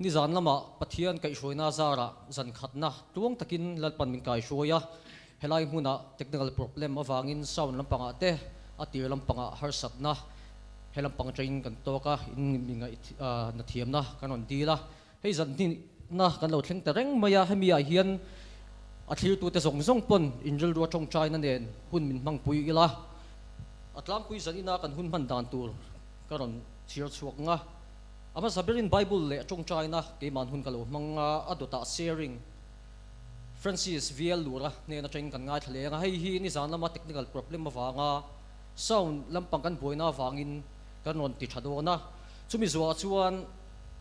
Nizan lama Pathian kaihhruaina zarah zan khatna tluang takin Lalpan min kaihruai a, helai hmuna technical problem avangin sound lampangah te a tir lampangah harsatna he lampang atangin kan tawk a, in mi ngaihna thiamna kan rawn dil a. Hei zan hnihna kan lo thleng ta reng mai a, hemi ah hian a thlirtute zawng zawng pawn inrilru a tawngtaina nen hun min hmangpui ila, a tlangpui zan ina kan hun hman dan tur ka rawn chhiar chhuak nga. A hmasa berin Bible leh tawngtaina keiman hun ka lo hmang a, a dawtah sharing Francis VL Lura hnen atangin kan ngaithla leng a, hei hi nizan lama technical problem avanga sound lampang kan buaina avangin kan rawn ti tha dawn a, chumi zuah chuan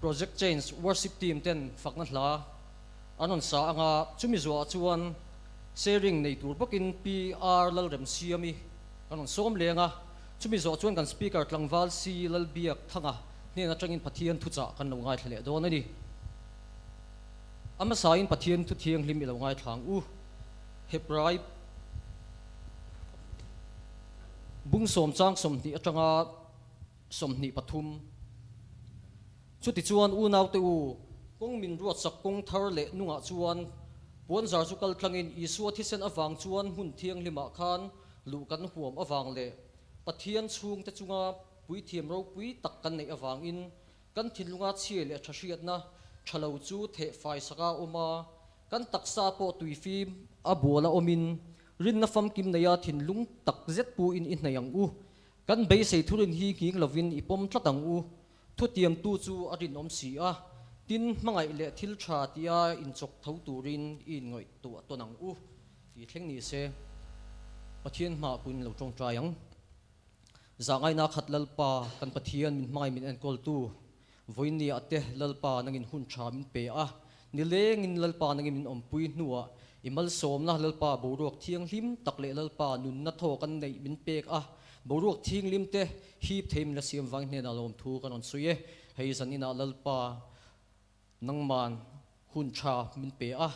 Project Change Worship Team ten fakna hla an rawn sa anga chumi zuah chuan sharing nei tur bawkin PR Lalremsiami kan rawn sawm leng a, chumi zawh chuan kan Speaker tlangval C Lalbiak Thanga hnen atangin Pathian thuchah kan lo ngaithla leh dawn a ni. A hmasain Pathian thu thianghlim i lo ngaithla ang u. Hebrai bung sawm chang 20 atanga 23. Chutichuan unaute u, kawng min ruatsak kawng thar leh nungah chuan puanzar chu kal tlangin Isua thisen avang chuan hmun thianghlimah khan luh kan huam avang leh Pathian chhungte chunga puithiam ropui tak kan neih avangin kan thinlunga chhia leh tha hriatna tha lo chu theh fai saka awm a, kan taksa pawh tuifim a bual a awmin rinna famkim neia thinlung tak zet puin i hnaih ang u. Kan beisei thurin hi nghing lovin i pawm tlat ang u. Thutiamtu chu a rinawm si a, tin hmangaih leh thil tha tia inchawk tho turin i inngaihtuah tawn ang u tih thleng ni se, Pathian hmaah pawhin lo tawngtai ang. Zahngaihna khat Lalpa, kan Pathian min hmangaih min enkawltu, vawinia te Lalpa nangin hun tha min pe a, nilengin Lalpa nangin min awmpui hnuah i malsawmna Lalpa boruak thianghlim tak leh Lalpa nunna thaw kan neih min pek a, Boruak thinghlim te hip thei min la siam vang hnenah lawmthu kan rawn sawi e. Hei zaninah Lalpa nangman hun tha min pe a,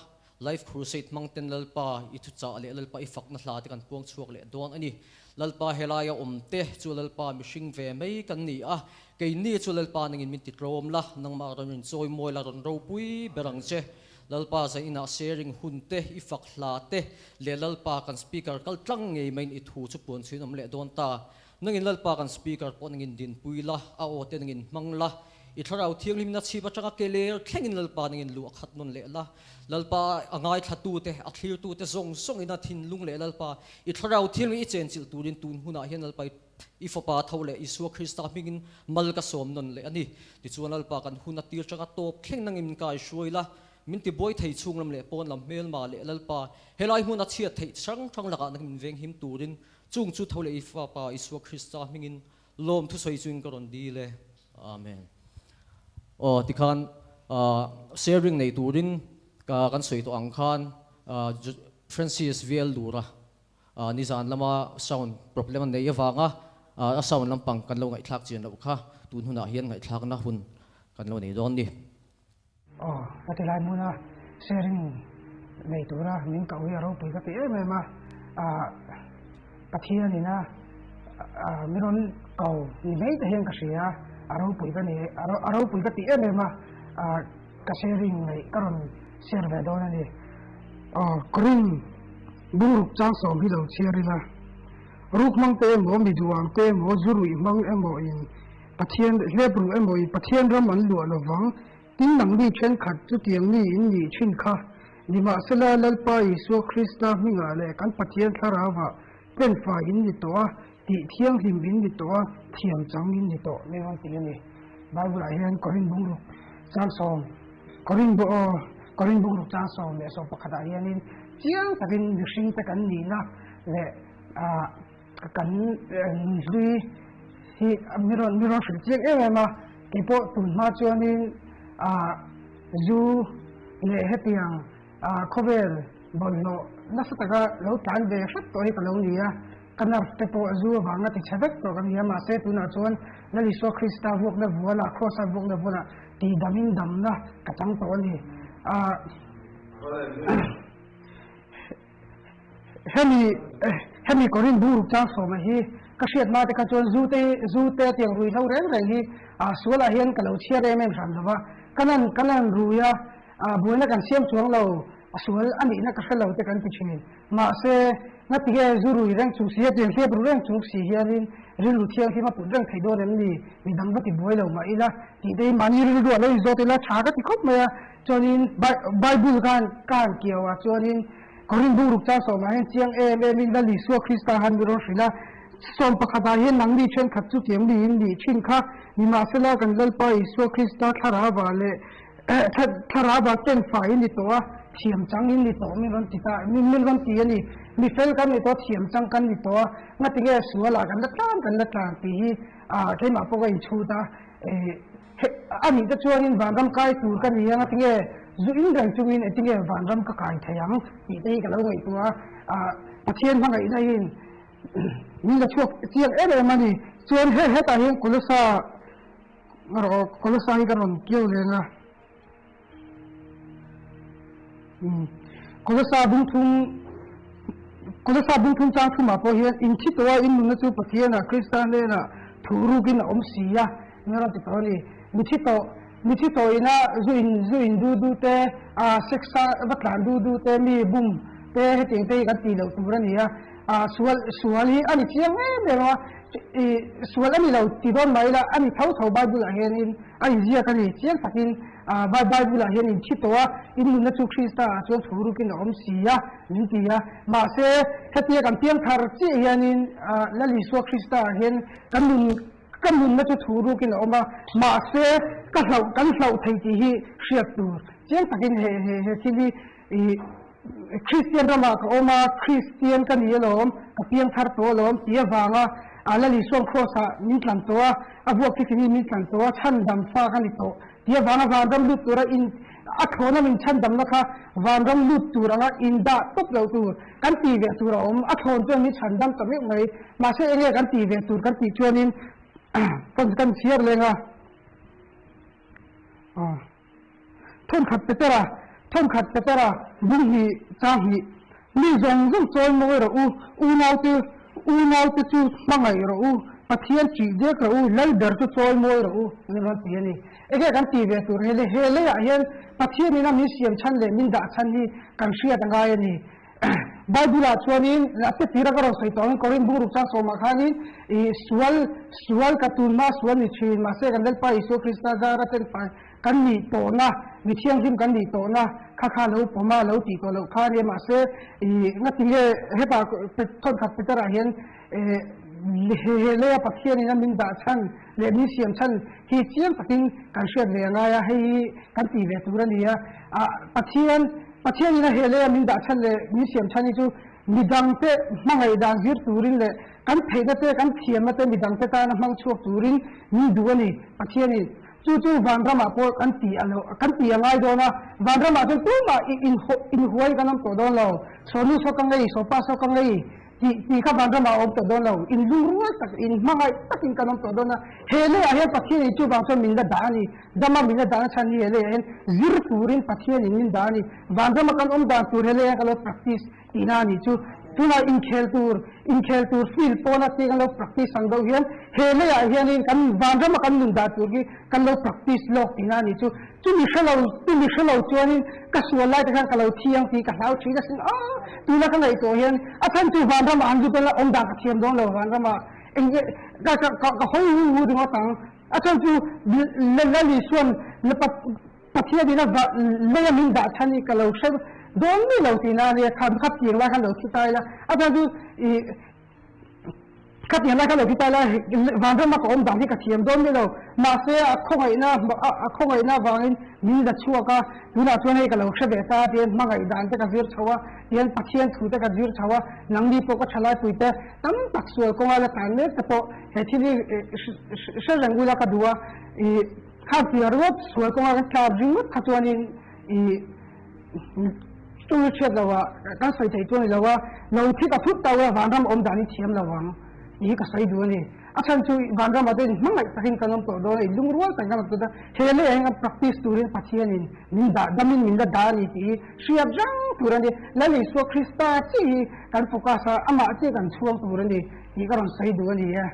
Life Crusade hmang ten Lalpa i thuchah leh Lalpa i fakna hla te kan puang chhuak leh dawn a ni. Lalpa helaia awm te chu Lalpa mihring ve mai kan ni a, keini chu Lalpa nangin min ti tlawm la, nangmah rawn inchawi mawi la rawn ropui ber ang che. Lalpa zainah sharing hun te, i fak hla te leh Lalpa kan speaker kal tlang ngei maiin i thu chu puan chhuin awm leh dawn ta. Nangin Lalpa kan speaker pawh nangin dinpui la, a aw te nangin hmang la, i thlarau thianghlimna chhip atanga ke ler thlengin Lalpa nangin luh a khat nawn leh la. Lalpa a ngaithlatu te, a thlirtu te zawng zawngin a thinlung leh Lalpa i thlarau thianghlim i chenchilh turin tun hunah hian Lalpa i I Fapa tho leh Isua Krista hmingin mal ka sawm nawn leh a ni. Tichuan Lalpa kan hun a tir changa tawp thleng nangin min kai hruai la, min ti buai thei chhung lam leh pawn lam hmelma leh Lalpa helai hmun a chhiat theih hrang hrang lakah nangin min venghim turin chung chu tho leh I Fapa Isua Krista hmingin lawm thusawi chuin ka rawn dil e. Amen. Aw tikhan sharing nei turin kan sawi tawh ang khan Francis VL Lura Nizan lama sound problem a nei avanga a sound lampang kan lo ngaihthlak chian loh kha tun hunah hian ngaihthlakna hun kan lo nei dawn ni. Aw, ka ti lai hmuna sharing nei tura min koh hi a ropui ka ti em em a, Pathian ina min rawn ko ni mai te hian ka hria, a ropui ka ni, a ropui ka ti em em a, ka sharing neih ka rawn share ve dawn a ni. Aw, Korin Bungruk changsawm hi lo chhiar ila, ruk hmang te emaw, mi duang te emaw, zu ruih hmang emaw in Pathian hlep ruh emaw in Pathian ram an luah lovang, tin nangni thenkhat chutiang mi in nih thin kha. Nimahsela, Lalpa Isua Krista hmingah leh kan Pathian Thlarauah penfai in ni tawh a, tih thianghlim in ni tawh a, thiam chang in ni tawh, nen an ti a ni. Bible-ah hian Korin bungruk changsawm, Korin bu aw, Korin bungruk changsawm leh sawm pakhatah hianin chiang takin mihringte kan nihna leh ah kan nunhlui hi mi rawn mi rawn hrilh chiang em em a. Keipawh tun hma chuanin ah zu leh hetiang ah khawvel bawlhhlawh nasa taka lo tlan ve hret tawh hi ka lo ni a. Ka nerve te pawh zu avanga ti chhe vek tawh ka ni a, mahse tunah chuan Lal Isua Krista vuakna vualah, Kraws-a vuakna vualah tihdamin damna ka chang tawh a ni. Ahh hemi hemi Korin bungruk chang sawma hi ka hriat hma te kha chuan zu te zu te tiang ruihhlo reng reng hi ah sualah hian ka lo chhiar em em hran lo va. Kan han kan han rui a, buaina kan siam chuang lo, a sual a nihna ka hre lo te kan ti thin. Mahse, ngatinge zu rui reng chung si hetiang hliap ru reng chung si hianin rilru thianghlim a put reng theih dawn em ni? Midang va ti buai lo mah ila tih te hi mahni rilru a lo inzawt ila tha ka ti khawp mai a. Chuanin Bible khan ka han kiau ah chuanin Korin bungruk chang sawmah hian chiang em em in Lal Isua Krista khan mi rawn hrilh a, sawm pakhatah hian nangni thenkhat chu tiang miin nih thin kha, nimahsela kan Lalpa Isua Krista thlarava leh thlarava ten fai in ni tawh a, thiam chang in ni tawh min rawn ti ta, min rawn ti a ni. Mi fel kan ni tawh a, thiam chang kan ni tawh a, ngatinge sualah kan la tlan kan la tlan tih hi keimah pawh ka inchhut a. A nih te chuanin vanram kai tur ka ni ang a tinge zu in reng chungin e tinge vanram ka kai thei ang tih te hi ka lo ngaihtuah a, Pathian hmangaihna in min la chhuak chiang em em a ni. Chuan he hetah hian Kolosa Kolosa hi ka rawn kiau leng a, Kolosa bungthum Kolosa bungthum chang thumah pawh hian inthi tawha in nunna chu Pathianah Krista hnenah thu rukin a awm si a, eng a rawn ti tawh a ni. Mithi tawh mithi tawh ina zu in zu in du du te, ah sex a va tlan du du te, mi bum te hetiang te hi kan tih loh tur a ni a, ah sual sual hi a ni chiang em em a, ih sual a ni lo ti dawn mai ila a ni tho tho Bible ah hianin a inziak a ni chiang takin. Bible ah hian in thi tawh a, in nunna chu Krista ah chuan thu rukin a awm si a, min ti a. Mahse, hetia kan piang thar chiah hianin Lal Isua Krista ah hian kan nun ka nunna chu thu rukin a awm a, mahse ka hlauh kan hlauh thei tih hi hriat tur chiang takin he he he thil hi ih Kristian ramah ka awm a, Kristian ka ni alawm, ka piang thar tawh alawm tih avanga Lal Isua'n Kraws ah min tlan tawh a, a vuak thi thingin min tlan tawh a, chhandam fa ka ni tawh. Tia vanga vanram lut tura in a thlawna min chhandamna kha vanram lut tur anga in dah tawp loh tur kan tih ve tur a awm. A thlawn chuan min chhandam ta meuh mai. Mahse enge kan tih ve tur kan tih chuanin kan kan chhiar leng a. Thawnkhat Petera, Thawnkhat Petera bung hnih chang hnih Mi zawng zawng chawi mawi rawh u, unaute unaute chu hmangaih rawh u, Pathian ṭih dek rawh u, lal ber chu chawi mawi rawh u, min rawn ti a ni. Enge kan ti ve tur hi le? He leiah hian Pathian ina min siam chhan leh min dah chhan hi kan hriat a ngai a ni. Bible-ah chuanin a te tira ka rawn sawi tawh angin Korin bungruk chang sawmah khanin ih sual sual ka tun hma sual ni thin mahse kan Lalpa Isua Krista zara ten fai Kan nih tawhna, mi thianghlim kan nih tawhna kha kha lo pawm a, lo tih tawh loh kha a nia. Mahse, ih ngatinge hetah thawnkhat Peter-ah hian he he leia Pathianin a min dah chhan leh min siam chhan hi chiang takin kan hriat ve a ngai a, hei hi kan tih ve tur a ni a. Ah Pathian, Pathianin a he leia min dah chhan leh min siam chhan hi chu midangte hmangaih dan zir turin leh kan theihna te, kan thiamna te midangte tana hmang chhuak turin min duh a ni Pathianin. Chu chu vanramah pawh kan ti a lo, kan ti a ngai dawn a, vanramah chuan tumah i in inhuai kan awm tawh dawn lo, sawnu saw ka ngei, sawpa saw ka ngei tih tih kha vanramah a awm tawh dawn lo, in lungrual tak, in hmangaih takin kan awm tawh dawn a, he leiah hian Pathianin chuvang chuan min la dah a ni, dama min la dahna chhan hi he leiah hian zir turin Pathianin min dah a ni, vanrama kan awm dan tur he leiah hian ka lo practice Tihna a nih chu. Tunah inkhel tur, inkhel tur field pawna te kan lo practice ang deuh hian he leiah hianin kan vanrama kan nun dah tur hi kan lo practice lawk tihna a nih chu. Chumi hre lo, chumi hre lo chuanin ka sual lai te khan ka lo thi ang tih ka hlau thin asin. Aaa tuna ka ngaihtuah hian a chhan chu vanramah an zu dawn a, awm dan ka thiam dawn lo vanramah eng nge ka ka ka hawi hu hu ringawt ang. A chhan chu Lali chuan Pathianin a leia min dah chhan hi ka lo hre dawn mi lo tihna a nia, kha khatiang lai khan lo thi ta ila, a chuan chu ih khatiang lai khan lo thi ta ila vanrama ka awm dan hi ka thiam dawn mi lo, mahse a khawngaihna a khawngaihna avangin min la chhuak a, tunah chuan hei ka lo hre ve ta tihian hmangaih dan te ka zir chho a, tihian Pathian thu te ka zir chho a, nangni pawh ka thalai te tam tak sual kawnga la tan mek te pawh he thil hi hre reng ula ka duh a, ih. Kha piah ringawt sual kawnga kan tlar ringawt kha chuanin ih chu chhiat lo ah kan sawi thei chu a ni lo a, lo thi ka thut tau a vanram awm dan hi thiam lo ang tih hi ka sawi duh a ni. A chhan chu vanram ah chuan hmangaih takin kan awm tawh dawn a, inlungrual takin kan awm tawh dawn a, he leh ah hian kan practice turin Pathianin min dah damin min la dah a ni tih hi hriat reng tur a ni. Lal Isua Krista chiah hi kan focus a, amah chiah kan chhuang tur a ni tih ka rawn sawi duh a ni e.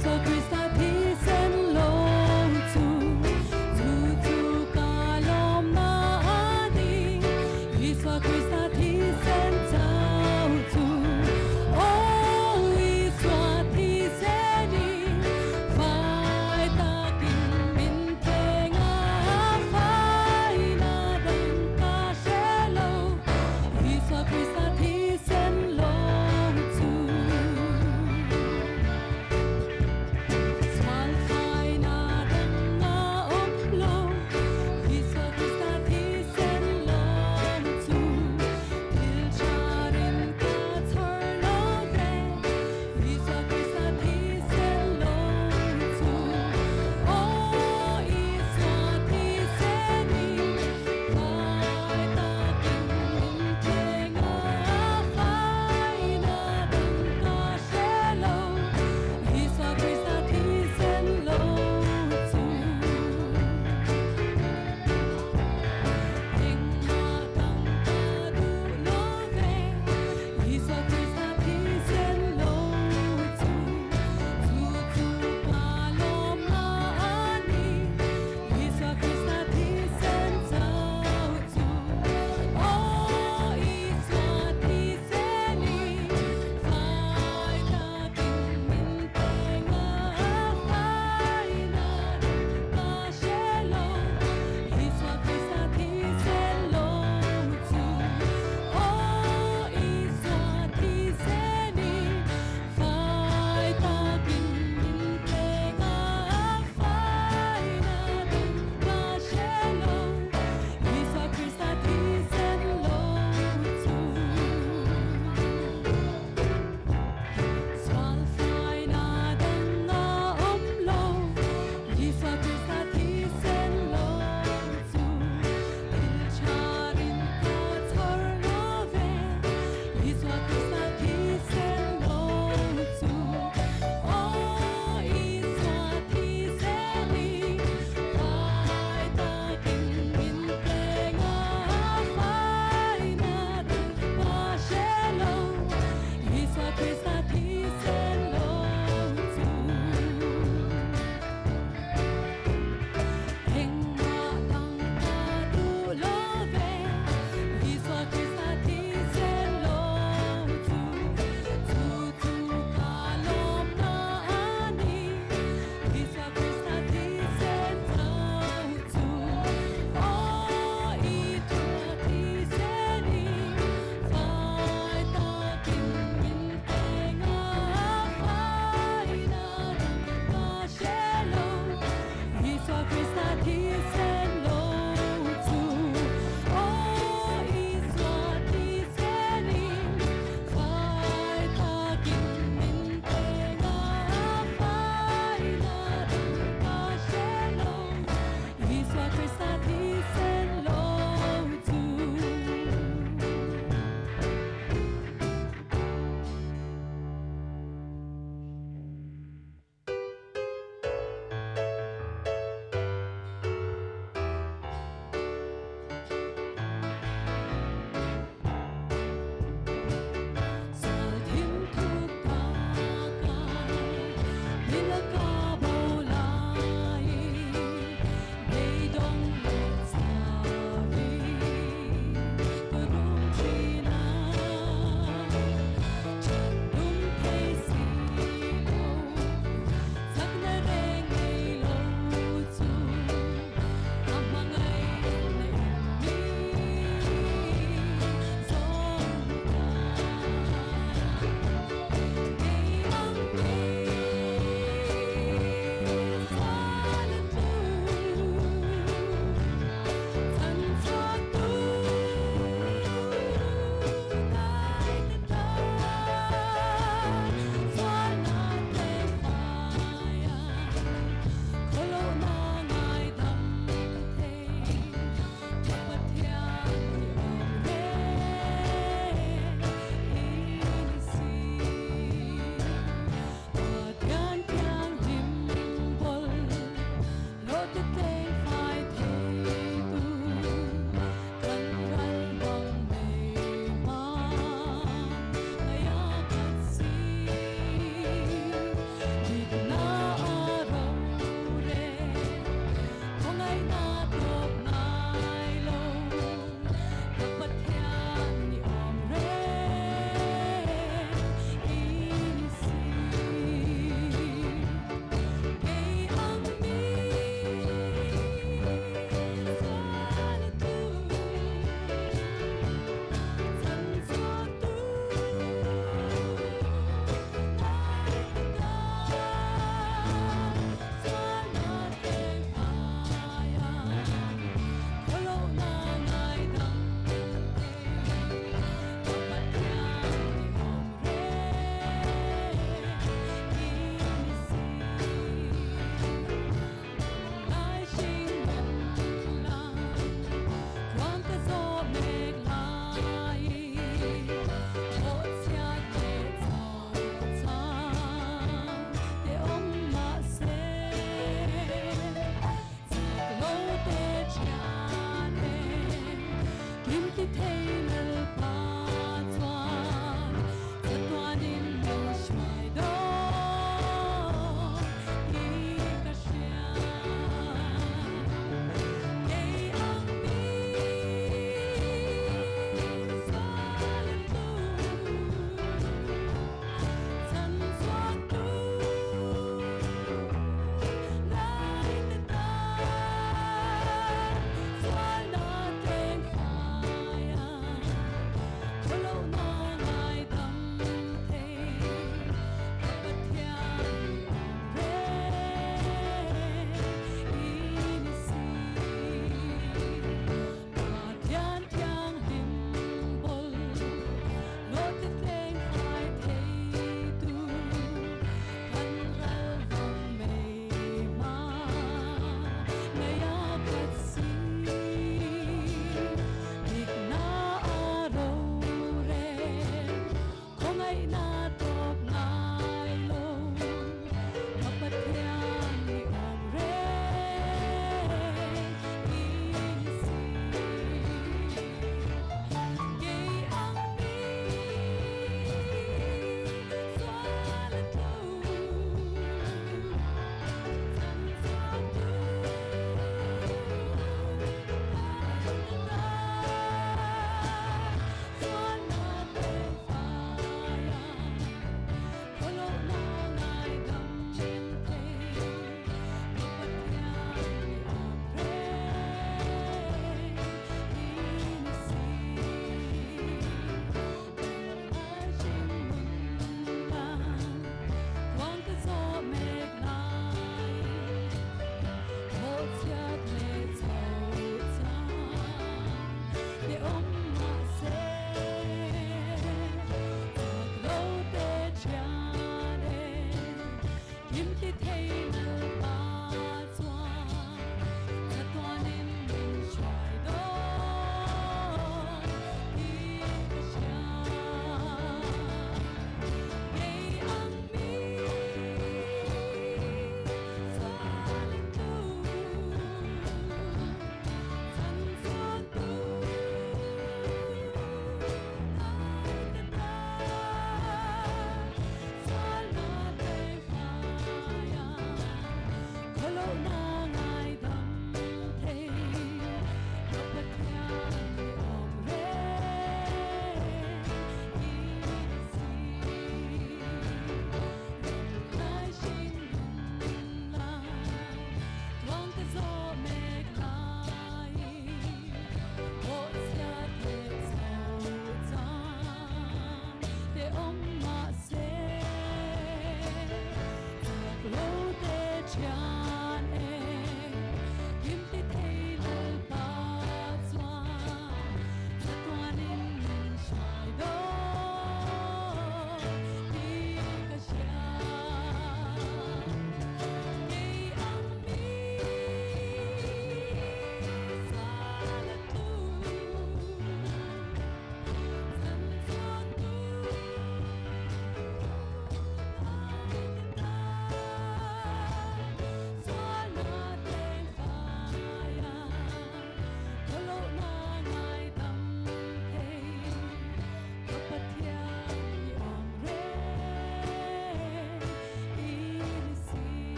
Isua Krista thisen lo chu, chu chu ka lawmna a ni. Isua Krista thisen chauh chu, aw Isua thisenin fai takin min thleng a, faina dang ka hre lo. Isua Krista thisen lo chu.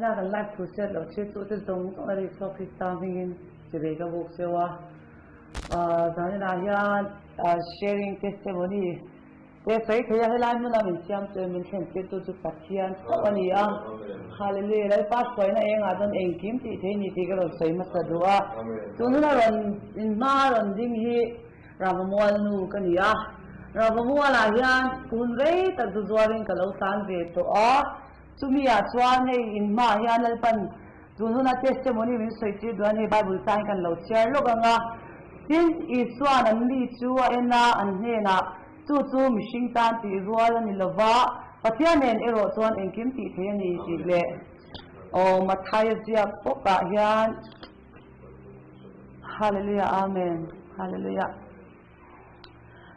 Hna kan live thu hriat loh thil chu te zawng zawng a ri chhuak Krista hmingin chibei ka buk cheu a. Zaninah hian sharing testimony te sawi thei a, helai hmuna min siam chu min thlen tir tu chu Pathian chauh a ni a. Hallelujah, Lalpa hruaina engah chuan engkim tih thei ni tih ka rawn sawi hmasa duh a. Tun huna rawn inhma rawn ding hi Ravamual nu ka ni a. Ravamualah hian hun rei tak zu zuarin ka lo tlan ve tawh a. Chumi ah chuan hei in hmaah hian Lalpan tun huna testimony min sawi tir duh a ni, Bible chang hi kan lo chhiar lawk ang a. Tin, Isua'n an mi chu a en a, an hnenah, Chu chu mihring tan tih rual a ni lo va, Pathian nen erawh chuan engkim tih thei a ni tih leh aw Mathaia ziak bawkah hian Hallelujah Amen Hallelujah.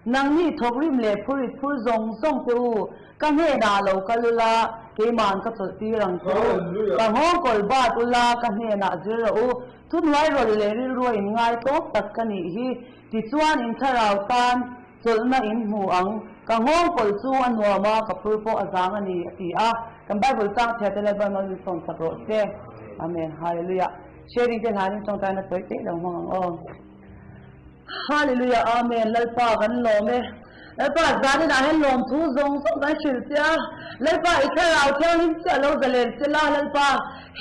Nangni thawkrim leh phurit phur zawng zawng te u, ka hnenah lo kal ula, keima'n ka chawlh tir ang che u. Ka nghawng kawl bat ula, ka hnenah zir rawh u. Thuhnuai rawlh leh rilrua in ngai tawp tak ka nih hi. Tichuan in thlarau tan chawlhna in hmu ang. Ka nghawng kawl chu a nuam a, ka phur pawh a zang a ni, a ti a. Kan Bible chang chhiar te Lalpa mal min sawm sak rawh se. Amen. Hallelujah. Sharing te hlanin tawngtaina sawi teh lo hmang ang aw. Hallelujah Amen Lalpa kan lawm e Lalpa zanin ah hian lawmthu zawng zawng kan hrilh che a Lalpa i thlarau thianghlim chiah lo zalen che la Lalpa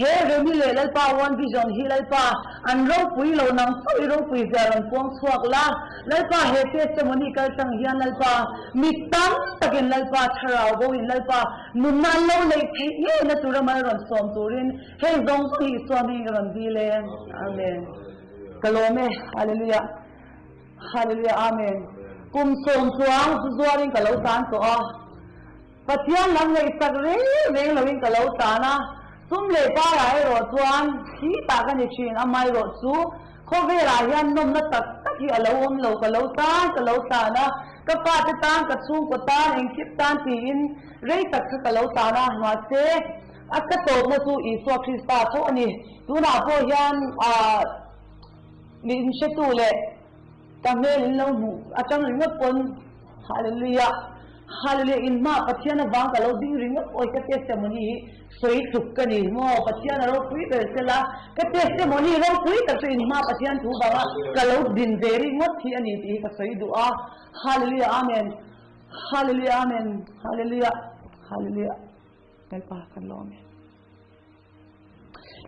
he Remi leh Lalpa One Vision hi Lalpa an ropui lo nang chauh i ropui zia rawn puang chhuak la Lalpa he testimony kal tang hian Lalpa mi tam takin Lalpa thlarau bo in Lalpa nunna an lo neih theih ngei na tura mal rawn sawm turin hei zawng zawng hi Isua hming ka rawn dil e Amen. Ka lawm e, Hallelujah, Hallelujah, Amen. Kum sawm chuang zu zuarin ka lo tan tawh a, Pathian lam ngaihsak reng reng loin ka lo tan a, sum leh parah erawh chuan thli tah ka ni thin, amaherawh chu khawvelah hian nawmna tak tak hi a lo awm lo, ka lo tan ka lo tan a, ka fate tan, ka chhungkaw tan, engkip tan tiin rei tak kha ka lo tan a, mahse a ka tawpna chu Isua Krista tho a ni. Tunah pawh hian ah mi inhretu leh ka hmel in lo hmuh atang ringawt pawn Hallelujah Hallelujah in hma Pathian avang ka lo ding ringawt awi ka testimony hi sawi tluk ka ni maw Pathian a ropui ber sela ka testimony ropui tak chu in hma Pathian thu vanga ka lo din ve ringawt hi a ni tih hi ka sawi duh a Hallelujah Amen Hallelujah Amen Hallelujah Hallelujah Lalpa kan lawm e.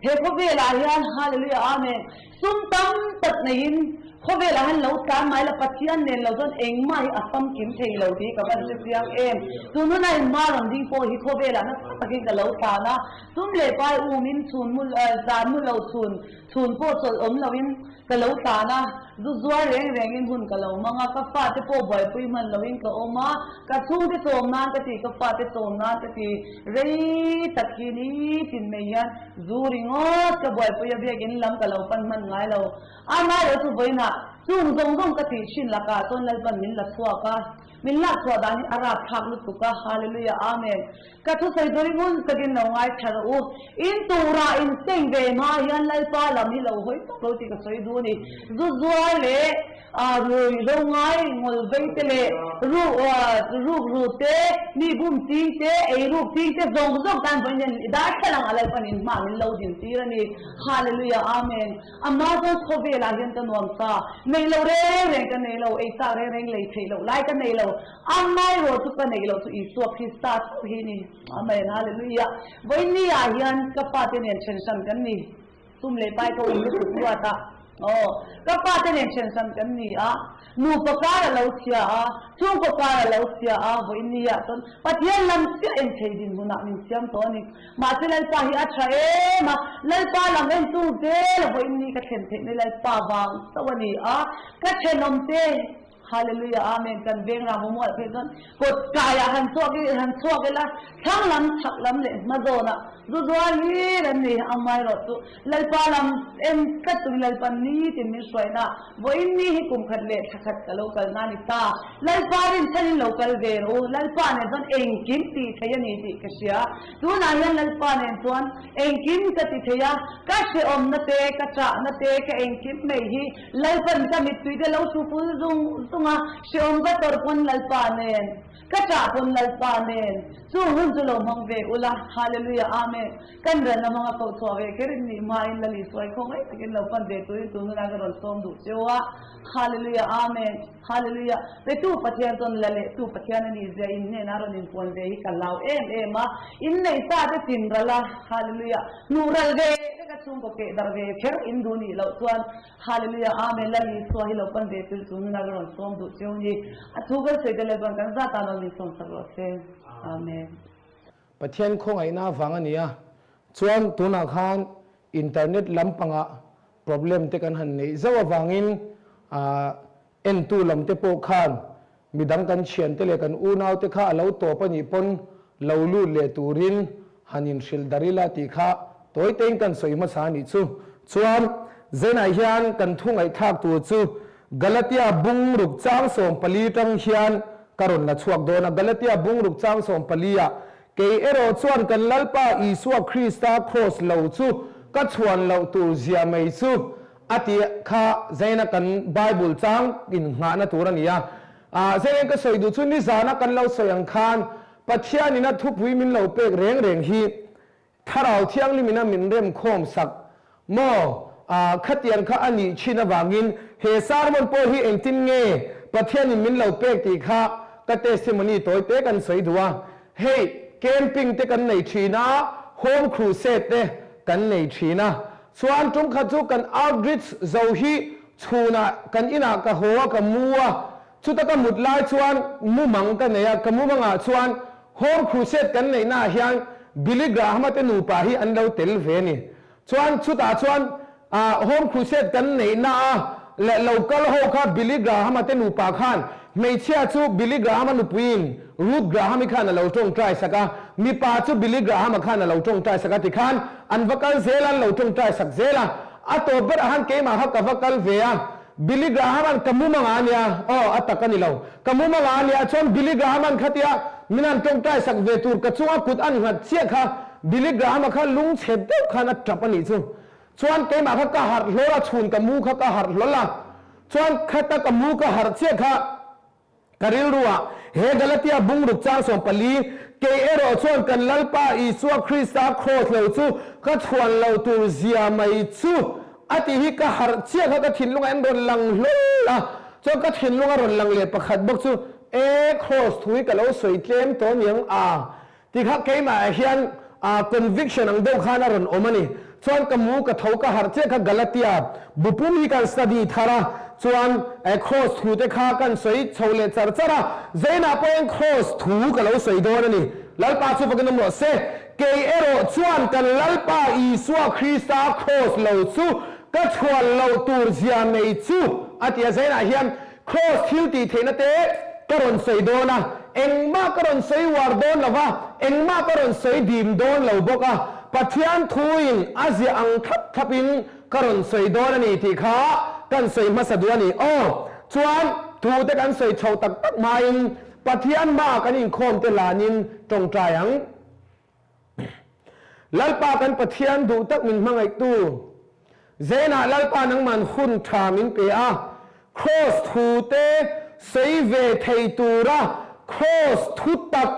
He khawvelah hian Hallelujah Amen sum tam tak neiin Khawvelah hian lo tlan mai la, Pathian nen lo chuan engmah hi a famkim thei lo tih ka van hre chiang em. Tun huna in hma rawn ding pawh hi khawvelah nasa takin ka lo tlan a, sum leh pai umin chhun mu zan mu lo chhun chhun pawh chawlh awm loin ka lo tlan a, zu zuar reng rengin hun ka lo hmang a, ka fate pawh buaipui hman loin ka awm a, ka chhungte chawm nan ka ti, ka fate chawm nan ka ti, rei tak hi nitin mai hian zu ringawt ka buaipui a, biakin lam ka lo pan hman ngai lo. Amah erawh chu vawiinah chung zawng zawng ka tih thin lakah chuan Lalpan min la chhuak a, min lak chhuah dan hi a rapthlak lutuk a, Hallelujah Amen. Ka thusawi tur hi ngun takin lo ngaithla rawh u. In turah in seng ve hma hian Lalpa lam hi lo hawi tawp lo tih ka sawi duh a ni. Zu zuar leh rui lo ngai ngawl vei te leh ruk ru te, mi bum ching te, ei ruk ching te zawng zawng tan vawiin hian i darthlalang a Lalpan in hma min lo din tir a ni. Hallelujah Amen. Amah chuan khawvelah hian ka nuam ta, neih loh reng reng ka nei lo, ei chak reng reng lei theih loh lai ka nei lo, amaherawh chu ka neih loh chu Isua Krista chauh hi ni. Amen Hallelujah. Vawiin ah hian ka fate nen then hran kan ni, sum leh pai ka um lutuk luat a, aw ka fate nen then hran kan ni a, Nupa kar a lo chhia a, chhungkaw kar a lo chhia a, vawiin ah chuan Pathian lam chiah en thei dinhmunah min siam tawh a ni. Mahse Lalpa hi a tha em a, Lalpa lam en chung zel a vawiin ni ka thlen theih mai Lalpa vang chauh a ni a, ka thenawm te Hallelujah Amen kan veng ram awm ual phei chuan kawt kaiah han chhuak i han chhuak ila thlang lam chhak lam leh hma zawnah zu zual hlir an ni amaherawh chu Lalpa lam en tlat turin Lalpa nitin min hruaina vawiin ni hi kum khat leh thla khat ka lo kalna a ni ta. Lalpa rinchhanin lo kal ve rawh u, Lalpa nen chuan engkim tih thei a ni tih ka hria. Tunah hian Lalpa nen chuan engkim ka ti thei a, ka hrehawmna te, ka chahna te, ka engkim mai hi Lalpan ka mittui te lo hru ful zung zung a, hrehawm ka tawrh pawn Lalpa nen. Ka ṭah pawn Lalpa nen chu hun chu lo hmang ve ula, Hallelujah Amen. Kan ran a hmang a koh chhuah ve kher in nih hmain Lali suai khaw ngai takin lo pan ve turin tun hunah ka rawn sawm duh cheu a, Hallelujah Amen. Hallelujah. Petu Pathian chuan la leh tu Pathian a nih zia in hnenah rawn inpuan ve hi ka hlau em em a, in neih sa te chin ral a, Hallelujah. Hnuh ral ve vek a chhungkaw keh darh ve kher in duh nih loh chuan Hallelujah Amen Lal Isua hi lo pan ve tul chu nuna ka rawn sawm duh cheu ni. A thu kan sawi te Lalpan kan zat ah lo min sawm sak rawh se. Amen. Pathian khawngaihna avang a nia. Chuan tunah khan internet lampangah problem te kan han neih zauh avangin entu lam te pawh khan midang kan thiante leh kan unaute kha a lo tawp a nih pawn lo lut leh turin han inhrilh dar ila tih kha tawi tein kan sawi hmasa a nih chu. Chuan Zenah hian kan thu ngaihthlak tur chu Galatia bungruk chang 14 tang hian ka rawn la chhuak dawn a. Galatia bungruk chang 14 ah kei erawh chuan kan Lalpa Isua Krista kraws lo chu ka chhuan loh tur zia mai chu A ti kha Zaina kan Bible chang in nghahna tur a ni a. Zaina ka sawi duh chu nizana kan lo sawi ang khan Pathian in a thupui min lo pek reng reng hi Thlarau Thianghlim in a min rem khawm sak maw? Khatiang kha a nih thin avangin he sermon pawh hi engtin nge Pathian in min lo pek tih kha ka testimony tawi te kan sawi duh a. Hei camping te kan nei thin a, home crusade te kan nei thin a. Chuan tum khat chu kan outreach zo hi chhunah kan inah ka haw a, ka mu a, chuta ka mut lai chuan mumang ka nei a, ka mumangah chuan Home Crusade kan neihnaah hian Billy Graham-a te nupa hi an lo tel ve a ni. Chuan chutah chuan Home Crusade kan neihna a leh lo kal ho kha Billy Graham-a te nupa khan hmeichhia chu Billy Graham-a nupuiin Ruth Graham-i khan a lo tawngtai sak a, mipa chu Billy Graham-a khan a lo tawngtai sak a tikhan an va kal zel a, an lo tawngtai sak zel a. A tawp berah khan keimah kha ka va kal ve a, Billy Graham-a'n ka mumanga a nia, aw a tak a ni lo, ka mumanga a nia chuan Billy Graham-a'n khatia min han tawngtai sak ve tur ka chunga kut an nghat chiah kha Billy Graham-a kha lungchhe deuh khan a tap a nih chu. Chuan keimah kha ka harh hlawl a, chhun ka mu kha ka harh hlawl a, chuan khata ka mu ka harh chiah kha ka rilru ah he Galatia bungruk chang 14, kei erawh chuan kan Lalpa Isua Krista kraws lo chu ka chhuan lo tur zia mai chu a tih hi ka harh chiah kha ka thinlung ah en rawn lang hlawl a, chuan ka thinlung a rawn lang leh pakhat bawk chu e kraws thu hi ka lo sawi tlem tawh niang a Ti kha keimah ah hian conviction ang deuh khan a rawn awm a ni. Chuan ka mu ka tho ka harh chiah kha Galatia bupum hi kan study thar a. Chuan Cross thu te kha kan sawi chho leh char char a, Zainah pawhin Cross thu ka lo sawi dawn a ni. Lalpa chu fakin awm rawh se. Kei erawh chuan kan Lalpa Isua Krista Cross lo chu ka chhuan loh tur zia mai chu a ti a. Zainah hian Cross thil tih theihna te ka rawn sawi dawn a, engmah ka rawn sawi uar dawn lo va, engmah ka rawn sawi dim dawn lo bawk a, Pathian thuin a ziah ang thlap thlapin Ka rawn sawi dawn a ni tih kha kan sawi hmasa duh a ni. Aw, chuan thute kan sawi chhoh tak tak hmain Pathian hmaah kan inkhawm te lanin tawngtai ang. Lalpa kan Pathian duh tak min hmangaihtu, Zenah Lalpa nangman hun tha min pe a, Kraws thute sawi ve thei tura Kraws thu tak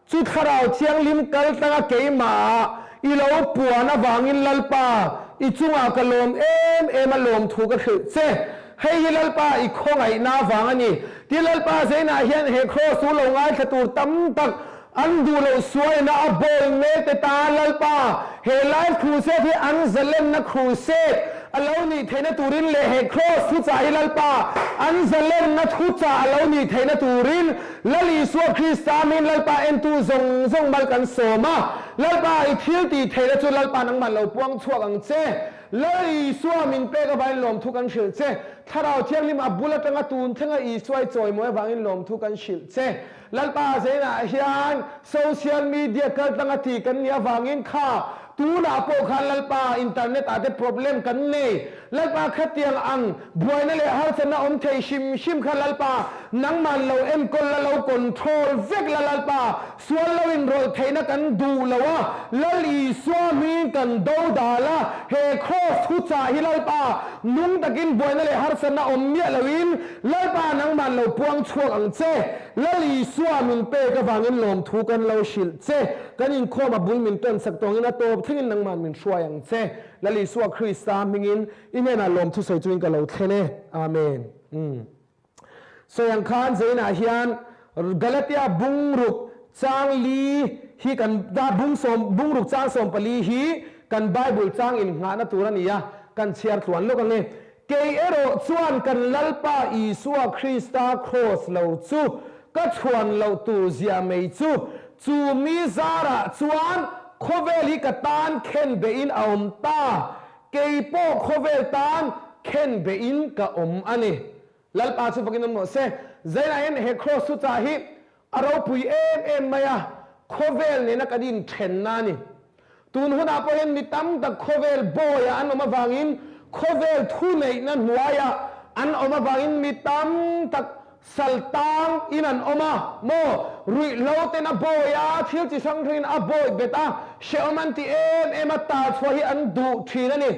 Chu Thlarau Thianghlim kal tlanga keimahah i lo puan avangin Lalpa, i chungah ka lawm em em a lawmthu ka hrilh che. Hei hi Lalpa i khawngaihna avang a ni. Tin, Lalpa zeinah hian he kraws chu lo ngaithla tur tam tak an duh loh suaina a bawi mek te ta. Lalpa, he live crusade hi an zalenna crusade a lo nih theihna turin leh he kraws thuchah hi Lalpa an zalenna thuchah a lo nih theihna turin Lal Isua Krista min Lalpa entu zawng zawng mal kan sawm a, Lalpa i thil tih theihna chu Lalpa nangmah lo puang chhuak ang che. Lal Isua min pek avangin lawmthu kan hrilh che. Thlarau Thianghlim a bul atanga tun thlenga Isua i chawimawi avangin lawmthu kan hrilh che. Lalpa zeinah hian social media kaltlanga tih kan nih avangin kha tunah pawh khan Lalpa internet ah te problem kan nei. Lalpa khatiang ang buaina leh harsatna awm thei hrim hrim kha Lalpa nangman lo enkawl la lo control vek la Lalpa sual lo inrawlh theihna kan duh lo a Lal Isua hming kan do dal a he cross thuchah hi Lalpa nung takin buaina leh harsatna awm miah loin Lalpa nangman lo puang chhuak ang che Lal Isua min pek avangin lawmthu kan lo hrilh che kan inkhawm a bul min tawn sak tawngin a tawp thlengin nangman min hruai ang che. Lal Isua Krista hmingin i hnenah lawmthu sawi chungin ka lo thlen e. Amen. Umm. Sawi ang khan Zainah hian Galatia bungruk chang li hi kan da bung sawm bungruk chang 14 hi kan Bible chang innghahna tur a ni a, kan chhiar tluan lawk ang e. Kei erawh chuan kan Lalpa Isua Krista kraws lo chu ka chhuan loh tur zia mai chu, chu mi zarah chuan khawvel hi ka tan khen behin a awm ta, kei pawh khawvel tan khen behin ka awm a ni. Lalpa chu fakin awm rawh se. Zainah hian he kraws thuchah hi A ropui em em mai a, khawvel nena kan inthenna a ni. Tun hunah pawh hian mi tam tak khawvel bawiah an awm avangin, khawvel thuneihna hnuaiah an awm avangin mi tam tak sal tang in an awm a maw? Ruihhlo ten a bawi a, thil chi hrang hrangin a bawi bet a, hrehawm an ti em em a, tar chhuah hi an duh thin a ni.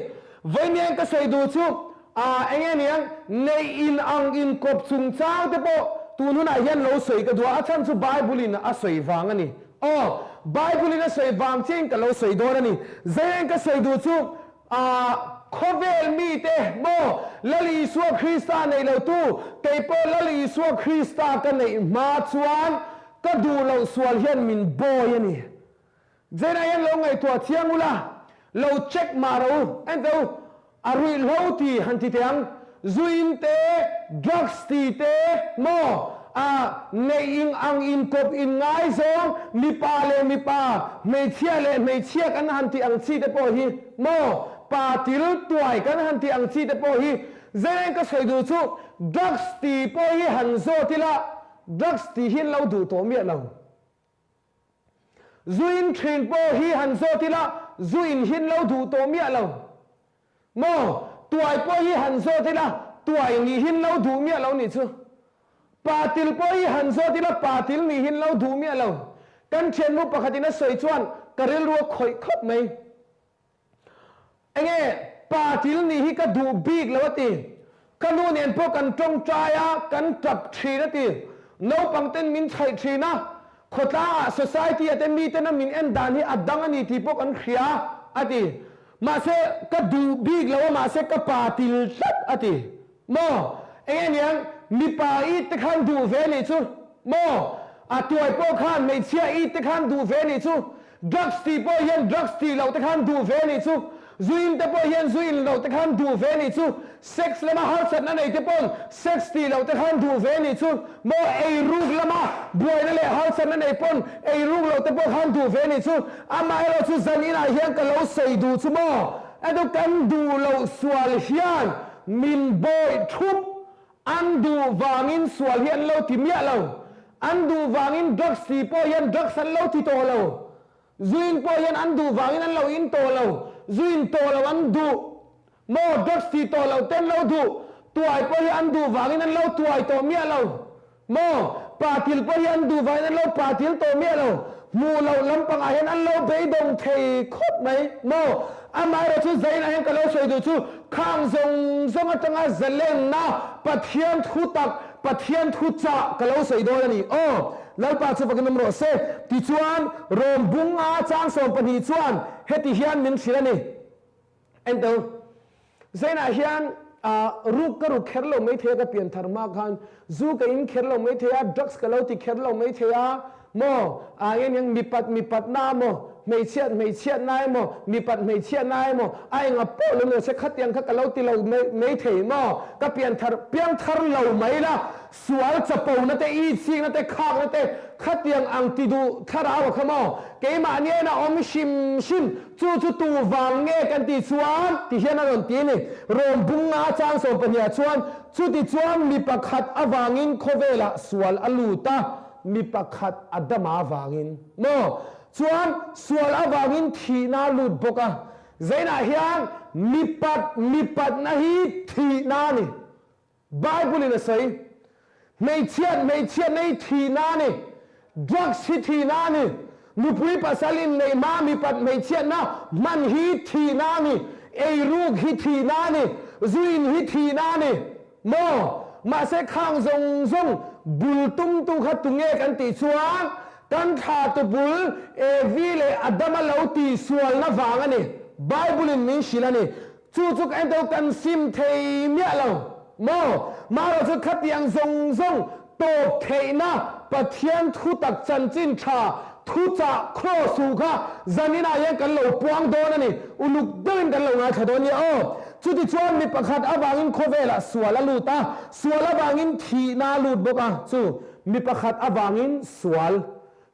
Vawiin ka sawi duh chu A, enge niang, neih in ang inkawp chungchang te pawh tun hunah hian lo sawi ka duh a, a chhan chu Bible in a sawi vang a ni. Aw, Bible in a sawi vang chiahin ka lo sawi dawn a ni. Zaiin ka sawi duh chu, a, khawvel mite maw, Lal Isua Krista neih lo tu, kei pawh Lal Isua Krista ka neih hma chuan ka duh loh sual hian min bawi a ni. Zainah hian lo ngaihtuah chiang ula, lo check mah rawh u, en teh u, a ruihhlo ti han ti teh ang, zuin te, drugs ti te, maw, a neih ing ang inkawp in ngaizawng, mipa leh mipa, hmeichhia leh hmeichhia kan han tih ang chi te pawh hi, maw, pa til tuai kan han tih ang chi te pawh hi, Zainah hian ka sawi duh chu, drugs ti pawh hi han zawt ila, drugs ti hi an lo duh tawh miah lo. Zu in thin pawh hi han zawt ila, zu in hin lo duh tawh miah lo. Maw? Tuai pawh hi han zawt ila, tuai nih hin lo duh miah lo nih chu. Pa til pawh hi han zawt ila, pa til nih hin lo duh miah lo. Kan thiannu pakhatin a sawi chuan ka rilru a khawih khawp mai. Enge pa til nih hi ka duh bik lo a ti. Ka nu nen pawh kan tawngtai a, kan tap thin a ti. Naupang ten min chhaih thin a, khawtlangah society ah te mi tena min en dan hi a dang a ni tih pawh kan hria a ti. Mahse ka duh bik lo a mahse ka pa til tlat a ti. Maw? Enge niang mipa it te khan duh ve nih chu maw? A tuai pawh khan hmeichhia it te khan duh ve nih chu. Drugs tih pawh hian drugs tih loh te khan duh ve nih chu. Zu in te pawh hian zu in loh te khan duh ve nih chu, sex lama harsatna nei te paw'n sex tih loh te khan duh ve nih chu, maw eiruk lama buaina leh harsatna nei paw'n eiruk loh te pawh khan duh ve nih chu. Amaherawh chu zan inah hian ka lo sawi duh chu maw, edu kan duh loh sual hian min bawih thup, an duh vangin sual hi an lo ti miah lo, an duh vangin drugs ti pawh hian drugs an lo ti tawh lo. Zu in pawh hian an duh vangin an lo in tawh lo, zu in tawh lo an duh maw, drugs tih tawh loh ten lo duh, tuai pawh hi an duh vangin an lo tuai tawh miah lo maw, patil pawh hi an duh vangin an lo patil tawh miah lo, hmuh loh lampangah hian an lo beidawng thei khawp mai maw, amaherawh chu zainah hian ka lo sawi duh chu khang zawng zawng atanga zalenna Pathian thu tak, Pathian thu chah ka lo sawi dawn a ni aw. Lalpa chu fakin awm rawh se. Tichuan, Rom bunga chang 12 chuan heti hian min hrilh a ni. Ento, Zainah hian ruk ka ruk kher lo mai thei a, ka pian thar hma khan zu ka in kher lo mai thei a, drugs ka lo ti kher lo mai thei a, maw, ah nge niang mipat mipat na maw, hmeichhiat hmeichhiat na emaw, mipat hmeichhiat na emaw, a enga pawh lo ni lo se khatiang kha ka lo ti lo mai thei maw, ka pian thar piang thar lo mai la, Sual chapona te, itsikna te, khakna te, khatiang ang ti duh thlarau a kha maw? Keimah nen a awm hrim hrim, chu chu tu vang nge kan tih chuan ti hian a rawn ti a ni. Rom bunga chang 12 ah chuan, chuti chuan mi pakhat avangin khawvelah sual a lut a, mi pakhat a dama vangin maw? Chuan sual avangin thihna a lut bawk a. Zainah hian mipat mipatna hi thihna a ni. Bible in a sawi, Hmeichhiat hmeichhiatna hi thihna a ni, drugs hi thihna a ni, nupui pasal inneih hma mipat hmeichhiatna hman hi thihna a ni, eiruk hi thihna a ni, zu in hi thihna a ni, maw? Mahse khang zawng zawng bul tumtu kha tunge kan tih chuan kan thlatu bul Evi leh Adama lo tihsualna vang a ni, Bible in min hrilh a ni. Chu chu ka ento kan sim thei miah lo maw? Marawh chu khatiang zawng zawng tawp theihna Pathian thu tak chanchin tha thu chah cross hu kha zaninah hian kan lo puang dawn a ni. Uluk deuhin kan lo ngaithla dawn nia aw. Chutichuan mi pakhat avangin khawvelah sual a lut a, sual avangin thihna a lut bawk a, chu mi pakhat avangin sual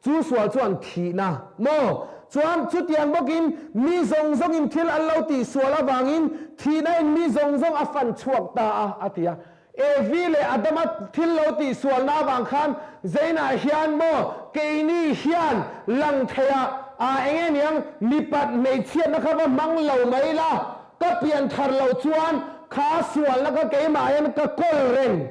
Chu sual chuan thihna maw? Chuan chutiang bawkin mi zawng zawngin thil an lo tih sual avangin thihna in mi zawng zawng a fan chhuak ta a, a ti a. Evi leh Adama thil lo tih sualna avang khan Zainah hian maw keini hian lang theiha a eng nge niang mipat hmeichhiatna kha va hmang lo mai la, ka pian thar loh chuan kha sualna kha keimah hian ka kawl reng.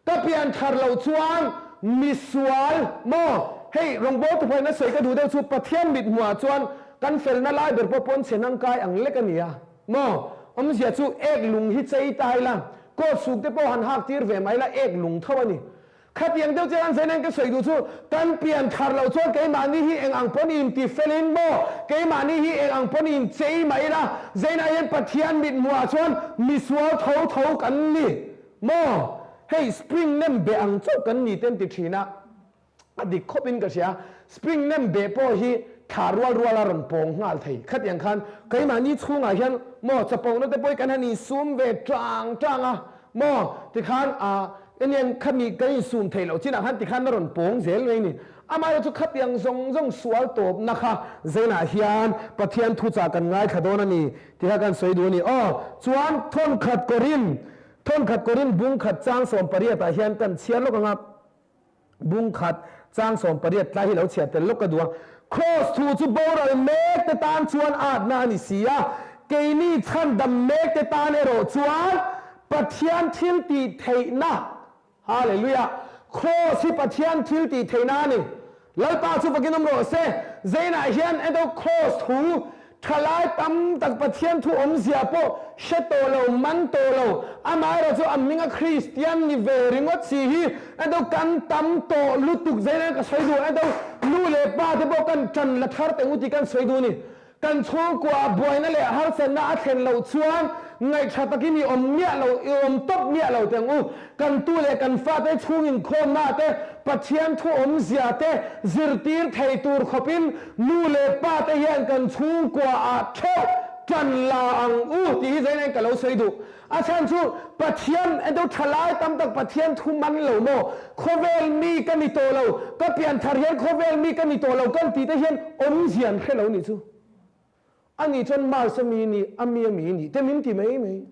Ka pian thar loh chuan misual maw? Hei rawngbâwl thuphawina sawi ka duh deuh chu Pathian mit hmuhah chuan kan felna lai ber pawh pawn chhe nangkai ang lek a ni a maw? Awmzia chu ek lung hi chei ta ila, coat suk te pawh han hak tir ve mai ila ek lung tho a ni. Khatiang deuh chian an zaina ka sawi duh chu kan pian thar loh chuan keimahni hi eng ang pawn inti felin maw? Keimahni hi eng ang pawn inchei mai ila, zaina hian Pathian mit hmuhah chuan misual tho tho kan ni. Maw? Hei spring nem beh ang chauh kan ni te an ti thin a, a dik khawp in ka hria. Spring nem beh pawh hi thla rual rual a rawn pawng nghal thei. Khatiang khan keimahni chhungah hian maw chapona te pawh hi kan han insum ve tang tang a, maw tikhan ah eniang khami kan insum theih loh chinah khan tikhan a rawn pawng zel mai a ni. Amaherawhchu khatiang zawng zawng sual tawpna kha zainah hian Pathian thuchah kan ngaithla dawn a ni tih kha kan sawi duh a ni. Aw chuan thawnkhat kawrin Thawnkhat kawrin bung khat chang 18 ah hian kan chhiar lawk anga bung khat chang 18 tlai hi lo chhiar tel lawk ka duh a. Cross thu chu boral mek te tan chuan atna a ni si a, keini chhandam mek te tan erawh chuan Pathian thil tih theihna, Hallelujah! Cross hi Pathian thil tih theihna a ni. Lalpa chu fakin awm rawh se. Zainah hian edo cross thu thalai tam tak Pathian thu awmzia pawh hre tawh lo, man tawh lo, amaherawh chu a hminga Kristian ni ve ringawt si hi edo kan tam tawh lutuk zainah ka sawi duh edo nu leh pa te pawh kan tan la thar teh ngu tih kan sawi duh a ni. Kan chhungkua buaina leh harsatna a thlen loh chuan ngaihṭha takin i awm miah lo, i awm tawp miah lo teng u. Kan tu leh kan fate chhung inkhawmna te, Pathian thu awmzia te zirtir thei tur khawpin nu leh pa te hian kan chhungkua ah ṭheuh. Ṭan la ang u tih hi zainain ka lo sawi duh. A chhan chu Pathian ento ṭhalai tam tak Pathian thu man lo maw? Khawvel mi ka ni tawh lo, ka pianthar hian khawvel mi ka ni tawh lo kan tih te hian awmzia an hre lo nih chu. Ani chuan Mars a mi nih, a mi a mi nih te min ti mai mai.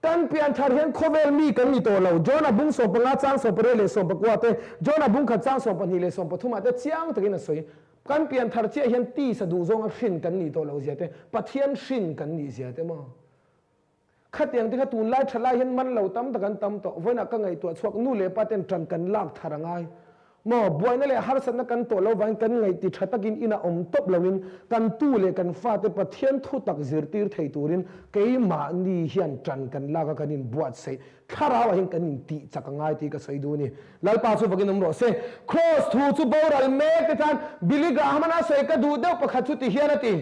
Kan pianthar hian khawvel mi kan ni tawh lo. Jonah bung 15 chang 18 leh 19 te, Jonah bung khat chang 12 leh 13 ah te chiang takin a sawi. Kan pianthar chiah hian tisa duh zawnga hrin kan nih tawh loh zia te, Pathian hrin kan nih zia te maw? Khatiang te kha tunlai tha lai hian man lo tam tak an tam tawh. Vawiinah ka ngaihtuah chhuak nu leh pa ten ṭan kan lak thar a ngai. Maw, buaina leh harsatna kan tawh lo vangin kan ngaihti tha takin inah awm tawp loin kan tu leh kan fate Pathian thutak zirtir thei turin keimahni hian ṭan kan lak a kan inbuatsaih thlarauah hian kan intih chak a ngai tih ka sawi duh a ni. Lalpa chu vakin awm rawh se. Kraws thu chu boral mek te chuan Billy Graham-an a sawi ka duh deuh pakhat chu ti hian a ti,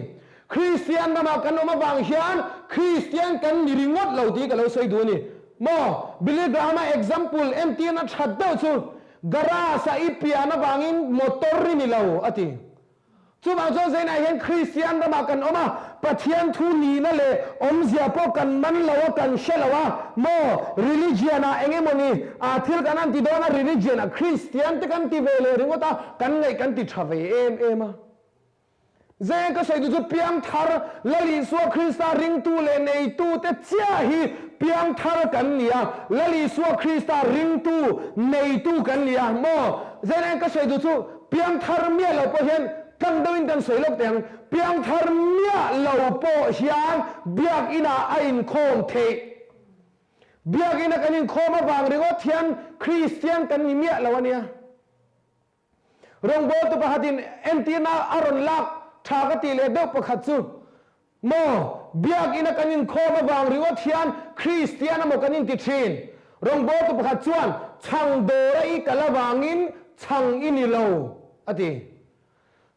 Kristian ramah kan awm avang hian Kristian kan ni ringawt lo tih ka lo sawi duh a ni. Maw, Billy Graham-a example entirna that deuh chu Garage a i pian avangin motor i ni lo, a ti. Chuvang chuan Zainah hian Kristian ramah kan awm a, Pathian thu nihna leh awmzia pawh kan man lo a, kan hre lo a, maw, religion ah eng emawni ah thil kan han ti dawn a, religion ah Kristian te kan ti ve leh ringawt a, kan ngaih kan ti tha ve em em a. Zeng ka sawi tu chu piangthar Lal Isua Krista ringtu leh neitute chiah hi piangthar kan ni a, Lal Isua Krista ringtu, neitu kan ni a maw? Zeng ka sawi tu chu piangthar miah lo pawh hian tlang deuhin kan sawi lawk teh ang, piangthar miah lo pawh hian biakinah a inkhawm theih. Biakina kan inkhawm avang ringawt hian Kristian kan ni miah lo a nia. Rawngbawltu pakhatin entirna a rawn lak tha ka tih leh deuh pakhat chu, Maw, biakina kan inkhawm avang ringawt hian Kristian emaw kan inti thin. Rawngbawltu pakhat chuan, Chhang dawra i kal avangin chhang i ni lo, a ti.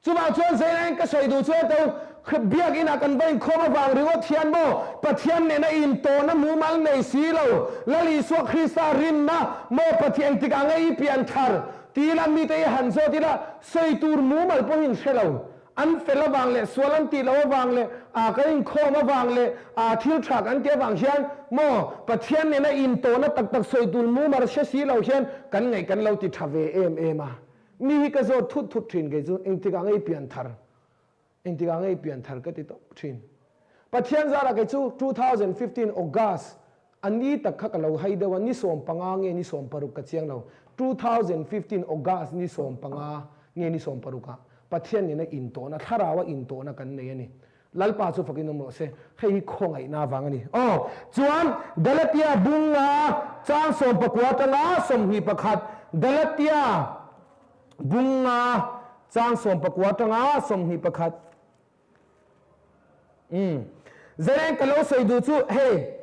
Chuvang chuan Zainain ka sawi duh chuan to biakina kan va inkhawm avang ringawt hian maw Pathian nena intawhna mumal nei si lo, Lal Isua Krista rinna maw Pathian engtikah nge i pian thar ti ila mite i han zawt ila sawi tur mumal pawhin hre lo. An fel avang leh sual an tih loh avang leh aa kan inkhawm avang leh aa thil tha kan tih avang hian maw Pathian nena intawhna tak tak sawi tur mumal hre si lo hian kan ngaih kan lo ti tha ve em em a. Mi hi ka zawt thut thut thin kei chu engtikah nge i pian thar? Engtikah nge i pian thar ka ti tawp thin. Pathian zarah kei chu 2015 August a ni tak kha ka lo hai deuh a, ni 15 nge ni 16 ka chiang lo, 2015 August ni 15 nge ni 16 ah Pathian nena intawhna, thlarau a intawhna kan nei a ni. Lalpa chu fakin awm rawh se, hei hi khawngaihna avang a ni. Aw, chuan Galatia bunga chang 19 atanga 21, Galatia bunga chang 19 atanga 21. Umm, Zereng ka lo sawi duh chu hei,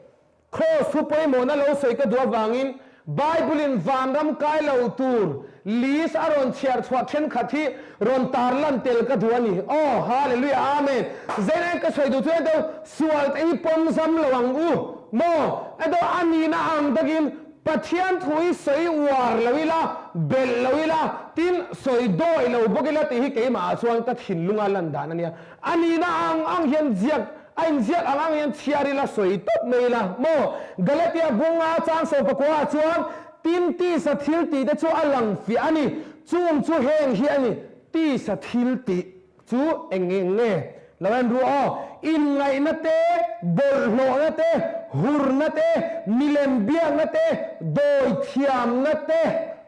Kraws thu pawimawhna lo sawi ka duh avangin Bible-in vanram kai lo tur list a rawn chhiar chhuah thenkhat hi rawn tarlan tel ka duh a ni. Aw, Hallelujah, Amen. Zeinain ka sawi duh chu ento sual te hi pawm zam lo ang u maw? Ento a nihna ang takin Pathian thu hi sawi uar lo ila, belh lo ila, tin sawi dawi lo bawk ila tih hi keimahah chuan ka thinlunga lan dan a nia. A nihna ang ang hian ziak A inziak ang ang hian chhiar ila sawi tawp mai ila maw? Galatia bunga chang 19 ah chuan tin tisa thil tih te chu a lang fiah a ni. Chung chu heng hi a ni, tisa thil tih chu eng eng nge? Lo en ru aw, inngaihna te, bawlhhlawhna te, hurna te, milem biakna te, dawithiamna te,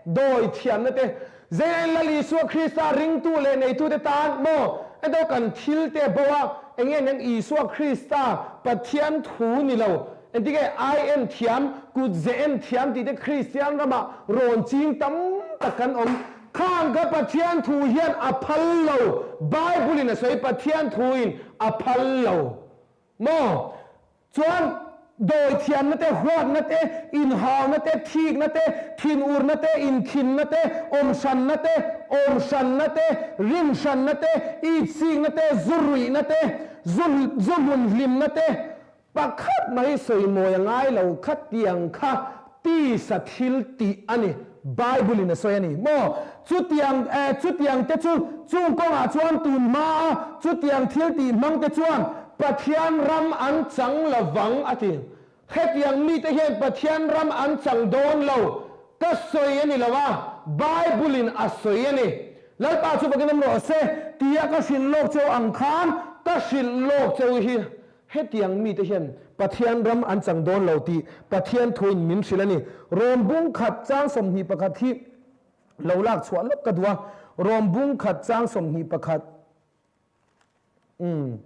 dawithiamna te. Zeiin Lal Isua Krista ringtu leh neitute tan maw ento kan thil te bo a, enge nang Isua Krista Pathian thu ni lo, engtinge ai en thiam, kut ze en thiam tih te Kristian ramah rawn ching tam tak kan awm. Khang kha Pathian thu hian a phal lo, Bible in a sawi Pathian thu in a phal lo maw? Chuan dawithiamna te, huatna te, inhauna te, thikna te, thinurna te, inkhinna te, awmhranna te, awmhranna te, rinhranna te, itsikna te, zuruihna te, zu zu hlunhlimna te, pakhat mai sawimawi a ngai lo kha tiang kha tisa thil tih a ni, Bible in a sawi a ni maw? Chutiang eh chutiang te chu chung kawngah chuan tun hmaa chutiang thil tih hmang te chuan. Pathian ram an chang lovang a ti. Hetiang mite hian Pathian ram an chang dawn lo. Ka sawi a ni lo a, Bible-in a sawi a ni. Lalpa chu fakin awm rawh se, tia ka hrilh lawk cheu ang khan ka hrilh lawk cheu hi. Hetiang mite hian Pathian ram an chang dawn lo tih Pathian thuin min hrilh a ni. Rom bung khat chang 21 hi lo lak chhuah lawk ka duh a. Rom bung khat chang 21. Umm.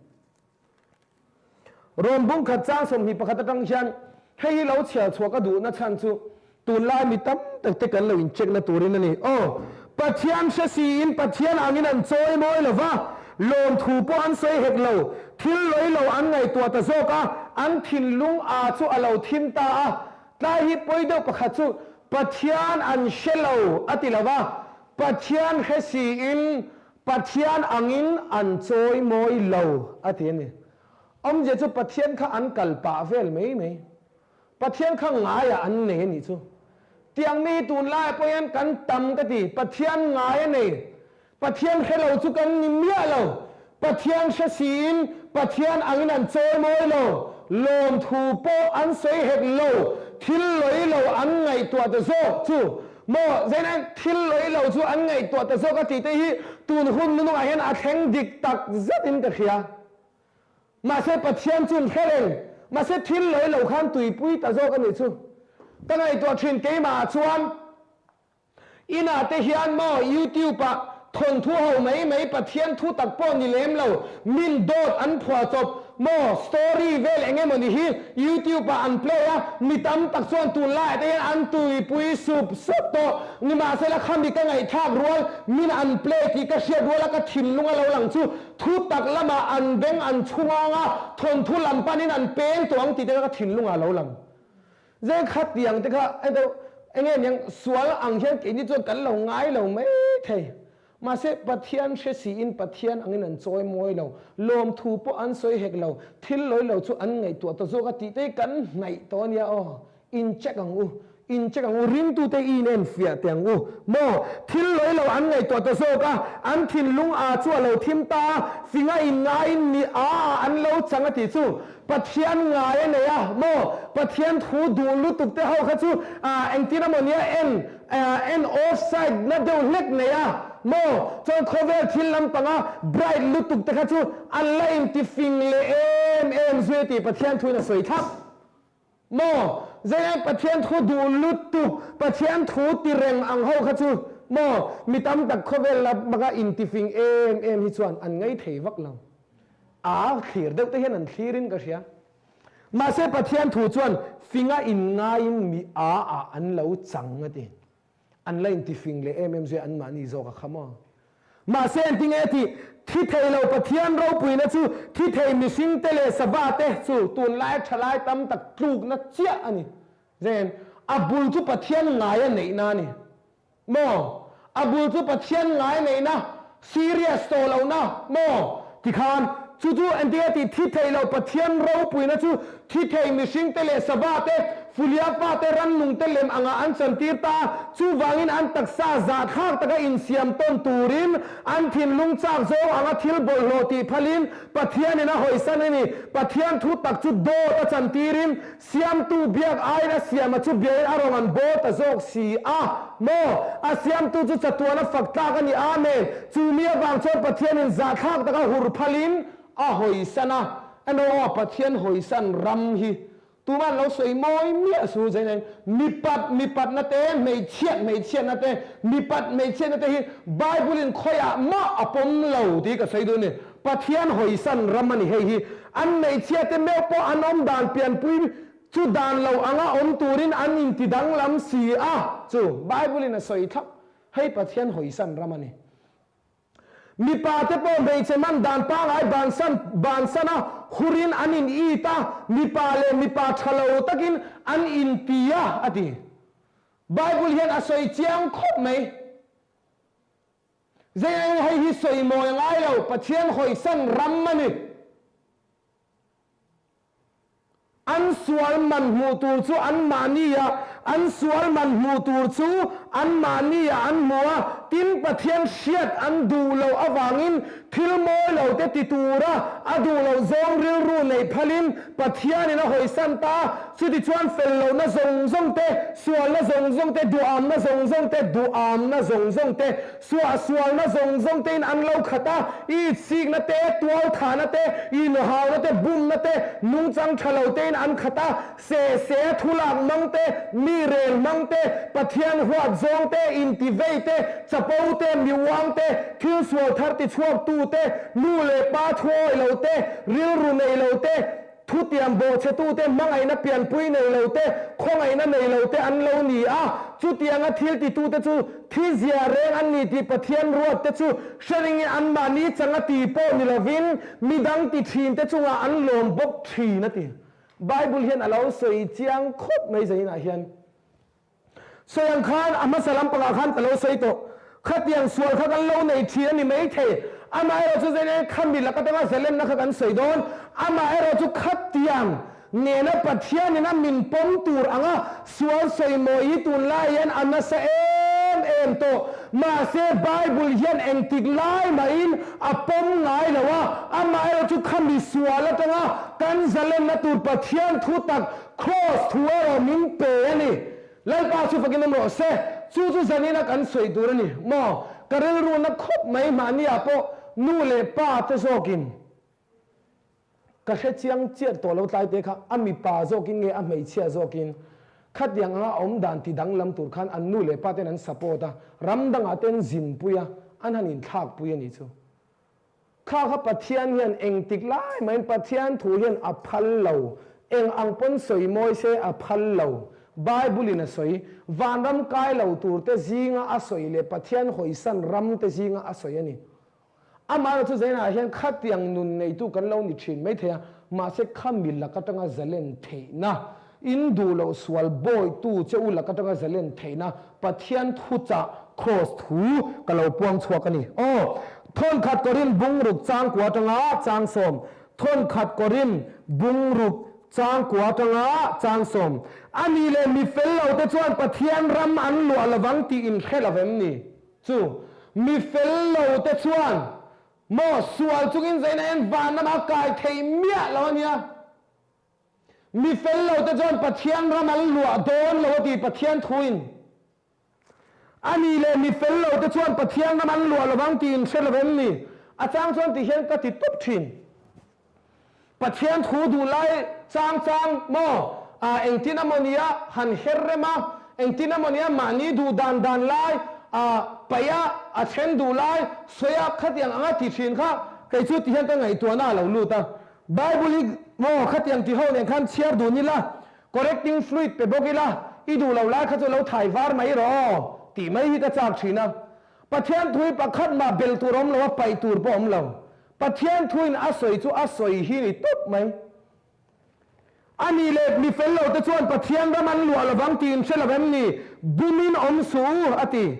Rom bung khat chang 21 atang hian hei hi lo chhiar chhuah ka duhna chhan chu tunlai mi tam tak te kan lo in check na turin a ni. Aw, Pathian hre siin Pathian angin an chawi mawi lo va, lawmthu pawh an sawi hek lo, thil lawih lo an ngaihtuah ta zawk a, an thinlung a chu a lo thim ta a. Tlai hi pawi deuh pakhat chu Pathian an hre lo a ti lo va, Pathian hre siin Pathian angin an chawi mawi lo a ti a ni. Awmzia chu Pathian kha an kal pah vel mai mai. Pathian kha ngaiah an nei a nih chu. Tiang mi hi tunlaiah pawh hian kan tam ka ti. Pathian ngai a nei. Pathian hre lo chu kan ni miah lo. Pathian hre siin Pathian angin an chawi mawi lo. Lawmthu pawh an sawi hek lo. Thil lawih lo an ngaihtuah ta zawk chu. Maw Zainah thil lawih lo chu an ngaihtuah ta zawk a tih te hi tun hun nunungah hian a thleng dik tak zetin ka hria. Mahse Pathian chu hre reng, mahse thil lawih lo khan tuipui ta zawk a nih chu. Ka ngaihtuah thin keimah ah chuan inah te hian maw YouTube ah thawnthu ho mai mai Pathian thu tak pawh ni lem lo min dawt an phuah chawp maw story vel eng emaw ni hi YouTube ah an play a, mi tam tak chuan tunlaiah te hian an tuipui sup sup tawh. Nimahsela khami ka ngaihthlak rual min an play tih ka hriat ruala ka thinlung a lo lang chu thu tak lamah an beng an chhungawng a, thawnthu lam panin an peng tawh ang tih te kha ka thinlungah a lo lang. Zeng kha tiang te kha eng enge niang sual ang hian keini chuan kan lo ngai lo mai thei. Mahse Pathian hre siin Pathian angin an chawi mawi lo, lawmthu pawh an sawi hek lo, thil lawi lo chu an ngaihtuah ta zawk a tih te hi kan hnaih tawh a nia aw. In check ang u, in check ang u, ringtute i in en fiah teh ang u. Maw? Thil lawi lo an ngaihtuah ta zawk a, an thinlung a chu a lo thim ta a, finga in ngaiin ni a a an lo chang a tih chu Pathian ngai a nei a, maw? Pathian thu duh lutuk te ho kha chu engtin emaw nia en en offside na deuh hlek nei a, maw? Chuan khawvel thil lampanga bright lutuk te kha chu an la inti fing leh em em zui a tih Pathian thuin a sawi thlap. Maw? Zeiah Pathian thu duh lutuk, Pathian thu ti reng ang ho kha chu, maw? Mi tam tak khawvel lampanga inti fing em em hi chuan an ngai thei vak lo. A thlir deuh te hian an thlir in ka hria. Mahse Pathian thu chuan finga in ngaiin mi a ah an lo chang a ti. An la inti fing leh em em zui an mahni zawk a kha maw. Mahse an ti nge tih thi thei lo Pathian ropuina chu thi thei mihring te leh sava te chu tunlai thalai tam tak tlukna chiah a ni. Zen, a bul chu Pathian ngai a neihna a ni. Maw? A bul chu Pathian ngai neihna, serious tawh lohna, maw? Tikhan, chu chu engtinge tih thi theih loh Pathian ropuina chu thi thei mihringte leh sava te, fulia fate, rannungte lem angah an chantir ta a, chuvangin an taksa zahthlak taka insiam tawn turin an thinlung chak zawng anga thil bawlhhlawh tih phalin Pathianin a hawisan a ni. Pathian thu tak chu dawt a chantirin Siamtu biak aiin a siama chu biain a rawn an bawl ta zawk si a maw? A siamtu chu chatuan a fak tlak a ni. Amen. Chu mi avang chuan Pathianin zahthlak taka hur phalin a hawisan a. Emaw aw, Pathian hawisan ram hi tuman lo sawi mawi miah su zain mipat mipatna te, hmeichhiat hmeichhiatna te, mipat hmeichhiatna te hi Bible-in khawiah mah a pawm lo tih ka sawi duh a ni. Pathian hawisan ram a ni hei hi. An hmeichhia te meuh pawh an awm dan pianpui chu dan lo anga awm turin an inti danglam si a, chu Bible in a sawi thlap. Hei Pathian hawisan ram a ni. Mipa te pawh hmeichhe man dan pangai bansan bansan a hurin an in it a, mipa leh mipa tha lo takin an inti a, a ti. Bible hian a sawi chiang khawp mai. Zeieng hei hi sawi mawi a ngai lo, Pathian hawisan ram a ni. An sual man hmuh tur chu an mahni a, An sual man hmuh tur chu anmahni ah an hmu a, tin Pathian hriat an duh loh avangin thil mawi lo te ti tura a duh loh zawng rilru neih phalin Pathianin a hawisan ta a, chutichuan fel lohna zawng zawng te, sualna zawng zawng te, duhamna zawng zawng te, duhamna zawng zawng te, Suahsualna zawng zawng tein an lo khat a, i itsikna te, tualthahna te, inhauna te, bumna te, nungchang tha lo tein an khat a, se se thulak hmang te, mi rel hmang te, Pathian huat zawng te, intivei te, chapo te, mi uang te, thil sual thar tichhuak tu te, nu leh pa thuawi lo te, rilru nei lo te, Thutiam bawhchhetute hmangaihna pianpui nei lo te, khawngaihna nei lo te an lo ni a. Chutianga thil titute chu thi zia reng an ni tih Pathian ruat te chu hre ringin anmahni changa ti pawh ni lovin midang ti thin te chungah an lawm bawk thin a ti. Bible hian a lo sawi chiang khawp mai zainah hian. Sawi ang khan a hmasa lampangah khan ka lo sawi tawh. Khatiang sual kha kan lo nei thin a ni maithei. Amaherawh chu zelen khami lak atanga zalenna kha kan sawi dawn. Amaherawh chu khatiang nena Pathianin a min pawm tur anga sual sawi mawi hi tunlai hian a nasa em em tawh. Mahse Bible hian engtik lai mahin a pawm ngai lo a. Amaherawh chu khami sual atanga kan zalenna tur Pathian thu tak Kraws thu erawh min pe a ni. Lalpa chu fakin awm rawh se. Chu chu zanina kan sawi tur a ni maw? Ka rilru na khawp mai mahniah pawh nu leh pa te zawkin ka hre chiang chiat tawh lo tlai te kha a mipa zawkin nge a hmeichhia zawkin khatiang anga awm dan ti danglam tur khan an nu leh pa ten an support a, ram dangah ten zinpui a, an han inthlakpui a nih chu. Kha kha Pathian hian engtik lai mahin Pathian thu hian a phal lo, eng ang pawn sawi mawi se a phal lo. Bible in a sawi, vanram kai lo tur te zinga a sawi leh Pathian hawisan ram te zinga a sawi a ni. Amaherawh chu zainah hian khatiang nun neitu kan lo ni thin mai thei a, mahse kha mi lak atanga zalen theihna, in duh loh sual bawitu che u lak atanga zalen theihna Pathian thuchah Kraws thu ka lo puang chhuak a ni. Aw, Thawnkhat Korin bungruk changkua atanga changsawm, Thawnkhat Korin bungruk changkua atanga changsawm. A nih leh mi fel lo te chuan Pathian ram an luah lovang tih in hre lo vem ni? Chu, mi fel lo te chuan maw sual chungin zaina en van lamah kai thei miah lo a nia. Mi fel lo te chuan Pathian ram an luah dawn lo a ti Pathian thuin. A nih leh mi fel lo te chuan Pathian ram an luah lovang tih in hre lo em ni? A chang chuan ti hian ka ti tawp thin. Pathian thu duh lai chang chang maw ah engtin a maw nia han her rem a, engtin a maw nia mahni duh dan dan lai ah paih a, a then duh lai sawi a khatiang anga ti thin kha kei chu ti hian ka ngaihtuahna a lo lut a. Bible hi maw khatiang ti ho nen khan chhiar dun ila, correcting fluid pe bawk ila, i duh lo lai kha chu lo thai var mai rawh aw tih mai hi ka chak thin a. Pathian thui pakhat mah bel tur awm lo a, paih tur pawh awm lo. Pathian thuin a sawi chu a sawi hi ni tawp mai. A nih leh mi fel lo te chuan Pathian ram an luah lovang tih in hre lo em ni? Bumin awm suh u a ti.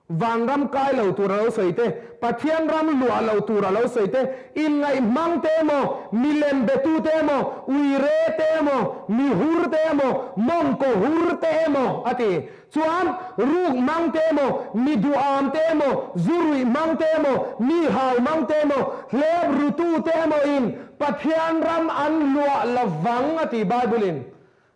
Vanram kai lo tur a lo sawi te, Pathian ram luah lo tur a lo sawi te, inngaih hmang te emaw, milem betu te emaw, uire te emaw, mi hur te emaw, mawngkaw hur te emaw a ti. Chuan ruk hmang te emaw, mi duham te emaw, zu ruih hmang te emaw, mi hau hmang te emaw, hlep rutu te emaw in Pathian ram an luah lovang a ti Bible in.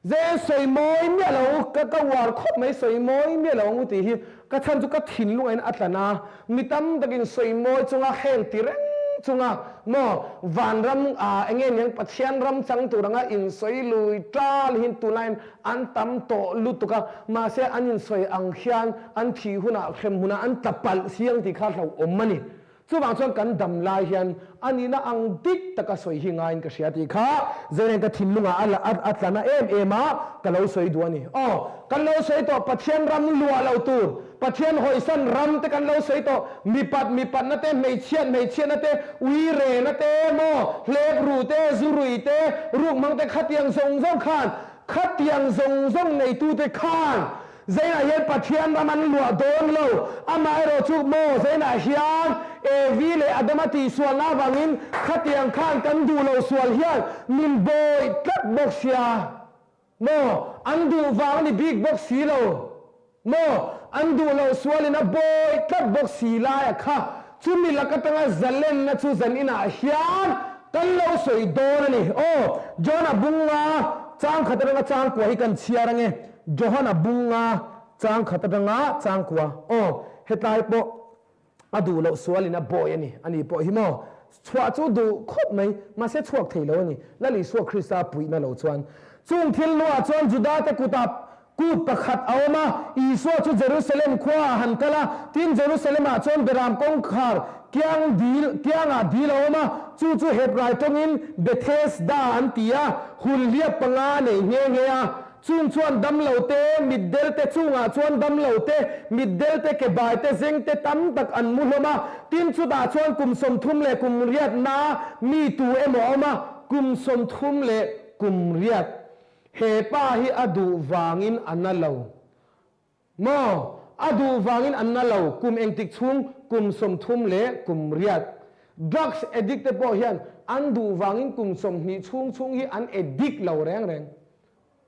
Zen sawi mawi miah lo, ka ka uar khawp mai sawi mawi miah lo ang u tih hi ka chhan chu ka thinlung ain a tlan a, mi tam takin sawi mawi chunga heng ti reng chunga maw vanram ah eng nge niang Pathian ram chang tur anga insawi lui tal hin tunlaiin an tam tawh lutuk a, mahse an insawi ang hian an thih hunah hrem hunah an tla palh si ang tih kha hlauhawm a ni. Chuvang chuan kan dam lai hian a nihna ang dik taka sawi hi ngaiin ka hria tih kha Zeren ka thinlungah a la a tla na em em a, ka lo sawi duh a ni. Aw, kan lo sawi tawh Pathian ram luah lo tur, Pathian hawisan ram te kan lo sawi tawh, mipat mipatna te, hmeichhiat hmeichhiatna te, uirena te maw, hlep ru te, zu rui te, ruk hmang te khatiang zawng zawng khan, khatiang zawng zawng neitute khan Zainah hian Pathian ram an luah dawn lo. Amaherawh chu maw Zainah hian Evi leh Adama tihsualna avangin khatiang khan kan duh lo sual hian min bawih tlat bawk sia maw? An duh vang a ni bik bawk si lo maw? An duh loh sualin a bawi tlat bawk si laia kha chumi lak atanga zalenna chu zan inah hian kan lo sawi dawn a ni. Aw, Johana bunga chang khat atanga chang kua hi kan chhiar ange. Johana bunga chang khat atanga chang kua. Aw, hetlai pawh a duh loh sualin a bawi a ni. Ani pawh hi maw? Chhuah chu duh khawp mai, mahse chhuak thei lo a ni. Lal Isua Krista puihna lo chuan. Chung thil hnuah chuan Judate kutah kut pakhat a awm a, Isua chu Jerusalem khuaah han kal a, tin Jerusalem-ah chuan Beram kawngkhar kiang dil, kiangah dil a awm a, chu chu Hebrai tawngin Bethesda an ti a, hulhliap panga a nei nghe nghe a. Chung chuan damlo te, mitdel te chungah chuan damlo te, mitdel te, ke bai te, zeng te tam tak an mu hlawm a. Tin chutah chuan kum 30 leh kum riat na mi tu emaw a awm a, kum 30 leh kum riat. He pa hi a duh vangin a na lo. Maw? A duh vangin an na lo, kum engtik chhung, kum 30 leh kum riat. Drugs addict te pawh hian an duh vangin kum 20 chhung chhung hi an addict lo reng reng.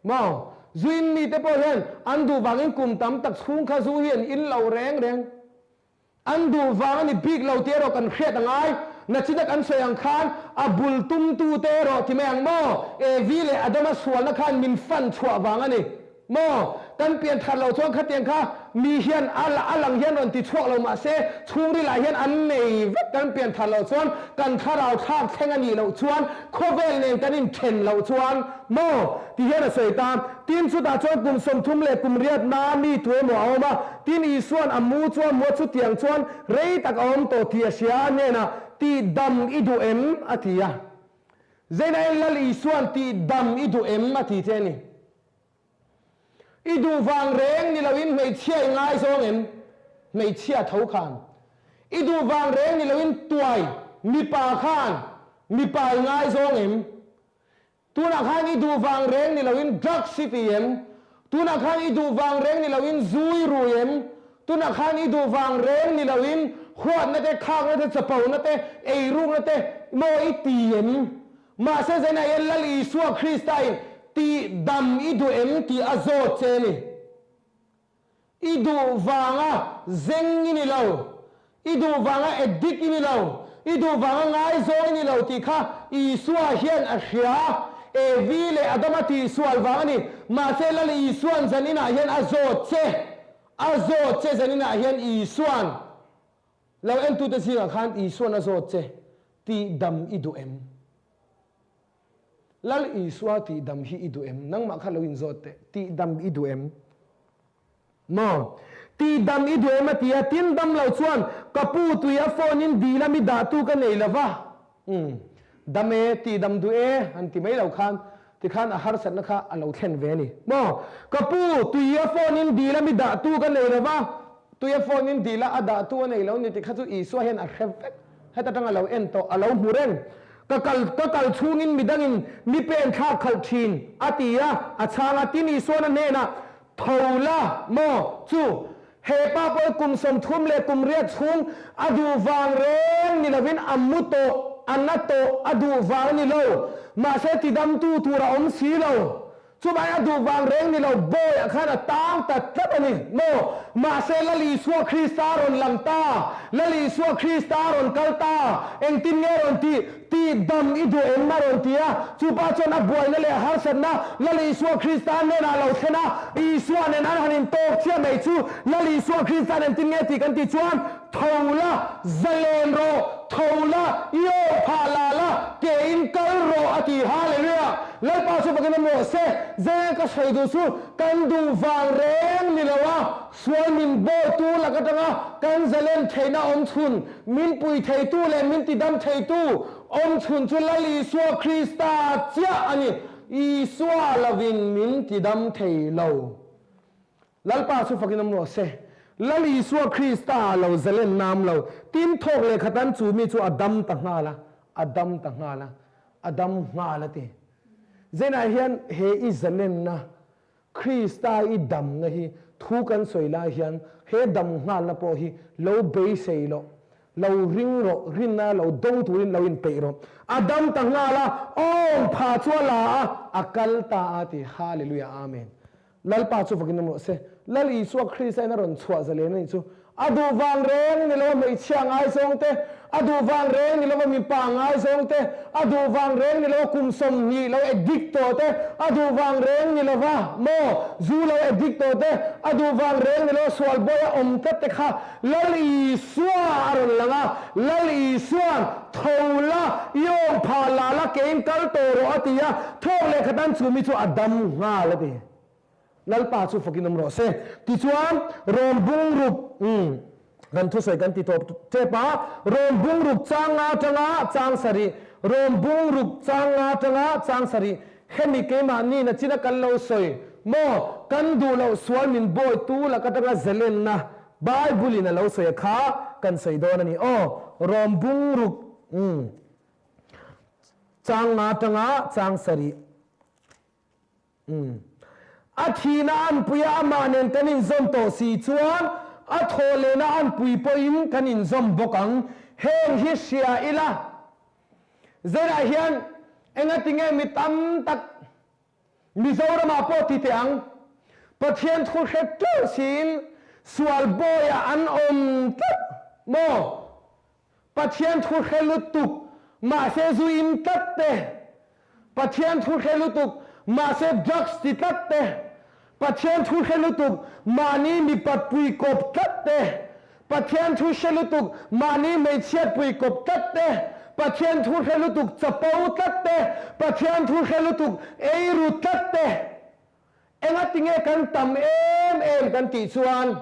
Maw? Zuin mi te pawh hian an duh vangin kum tam tak chhung kha zu hi an in lo reng reng. An duh vang a ni bik lo tih erawh kan hriat a ngai. Nachina kan sawi ang khan a bul tumtu te erawh ti mai ang maw? Evi leh Adama sualna khan min fan chhuah vang a ni maw? Kan pian thar lo chuan khatiang kha mi hian a a lang hian rawn ti chhuak lo mah se chhungril ah hian an nei vek kan pian thar lo chuan kan thlarau thlak thleng a nih loh chuan khawvel nen kan inthen loh chuan maw? Ti hian a sawi ta. Tin chutah chuan kum 30 leh kum riat na mi tu emaw a awm a, tin Isua'n a mu chu a mua chutiang chuan rei tak a awm tawh tih a hria a hnenah, Tih dam i duh em? a ti a. Zeinain Lal Isua'n tih dam i duh em? a ti che a ni. I duh vang reng ni loin hmeichhia i ngaizawng em? Hmeichhia tho khan. I duh vang reng ni loin tuai mipa khan mipa i ngaizawng em? Tunah khan i duh vang reng ni loin drugs i ti em? Tunah khan i duh vang reng ni loin zu i rui em? Tunah khan i duh vang reng ni loin huatna te, khakna te, chapona te, eirukna te maw i ti em? Mahse zainah hian Lal Isua Krista in tih dam i duh em tih a zawt che a ni. I duh vanga zeng i ni lo, i duh vanga addict i ni lo, i duh vanga ngaizawng i ni lo tih kha Isua hian a hria. Evi leh Adama tihsual vang a ni. Mahse Lal Isua'n zan inah hian a zawt che, a zawt che zan inah hian Isua'n lo entute zingah khan Isua'n a zawt che, tih dam i duh em? Lal Isua tih dam hi i duh em? Nangmah kha lo inzawt teh. Tih dam i duh em? Maw? Tih dam i duh em a ti a, tin dam lo chuan ka pu tui a phone in dil a mi dah tu ka nei lo va. Umm. Dam e, tih dam duh e han ti mai lo khan tikhan a harsatna kha a lo thlen ve a ni. Maw? Ka pu tui a phone in dil a mi dah tu ka nei lo va, tui a phone in dil a a dah tu a nei lo ni ti kha chu Isua hian a hre vek. Heta tang a lo en tawh, a lo hmu reng. Ka kal, ka kal chhungin midangin mi pen thlak khalh thin, a ti a, a chhang a. Tin Isuan a hnenah, Tho la, maw, chu, he pa pawh hi kum 30 leh kum riat chhung a duh vang reng ni lovin a mu tawh, a na tawh, a duh vang ni lo. Mahse tidamtu tur a awm si lo. Chumai a duh vang reng ni lo, bawiah khan a tang ta tlat a ni maw? Mahse Lal Isua Krista rawn lang ta, Lal Isua Krista rawn kal ta, engtin nge rawn tih? Tih dam i duh em a rawn ti a, chupa chuan a buaina leh harsatna Lal Isua Krista hnenah a lo thlen a, Isua nen an han intawk chiah mai chu Lal Isua Krista nen engtin nge tih kan tih chuan, Tho la, zalen rawh, tho la, i aw phah la la, ke in kal rawh a ti. Hallelujah! Lalpa chu fakin a mawh se, zeng ka sawi duh chu kan duh vang reng ni lo a, sual min bawltu lak atanga kan zalen theihna awm chhun, min pui theitu leh min tidam theitu awm chhun chu Lal Isua Krista chiah a ni. Isua lovin min tidam thei lo. Lalpa chu fakin awm rawh se. Lal Isua Krista a lo zalen nam lo. Tin thawk leh khatan chu mi chu a dam ta nghal a, a dam ta nghal a, a dam nghal a ti. Zenah hian he i zalenna, Krista i damna hi thu kan sawi lai hian he dam nghalna pawh hi lo beisei loh, lo ring rawh, rinna lo dawng turin lo inpeih rawh. A dam ta nghal a, awm pha chu a la a, a kal ta a ti. Hallelujah Amen. Lalpa chu fakin awm rawh se. Lal Isua Krista in a rawn chhuah zalen a nih chu. A duh vang reng ni lova hmeichhia ngaizawng te, a duh vang reng ni lova mipa ngaizawng te, a duh vang reng ni lova kum 20 lo addict tawh te, a duh vang reng ni lova maw zu lo addict tawh te, a duh vang reng ni lova sual bawi a awm tlat te kha Lal Isua a rawn lang a, Lal Isua'n tho la, i awm phah la la keiin kal tawh rawh a ti a, thawk leh khatan chu mi chu a dam nghal a ti. Lalpa chu fakin awm rawh se. Tichuan, Rom bungruk, umm, kan thusawi kan ti tawp tep a, Rom bungruk chang nga atanga chang sarih, Rom bungruk chang nga atanga chang sarih, hemi keimahni na chin a kan lo sawi maw, kan duh loh sual min bawitu lak atanga zelenna Bible in a lo sawi a kha kan sawi dawn a ni aw, Rom bungruk, umm, chang nga atanga chang sarih. Umm. A thihna anpuia amah nen kan inzawm tawh si chuan a thawh lehna anpui pawhin kan inzawm bawk ang. Heng hi hria ila. Zerah hian engati nge mi tam tak Mizoramah pawh ti teh ang, Pathian thu hre teuh siin sual bawiah an awm tlat maw? Pathian thu hre lutuk mahse zu in tlat te, Pathian thu hre lutuk mahse drugs ti tlat te, Pathian thu hre lutuk mahni mipat pui kawp tlat te, Pathian thu hre lutuk mahni hmeichhiat pui kawp tlat te, Pathian thu hre lutuk chapo tlat te, Pathian thu hre lutuk eiru tlat te. Engatinge kan tam em em kan tih chuan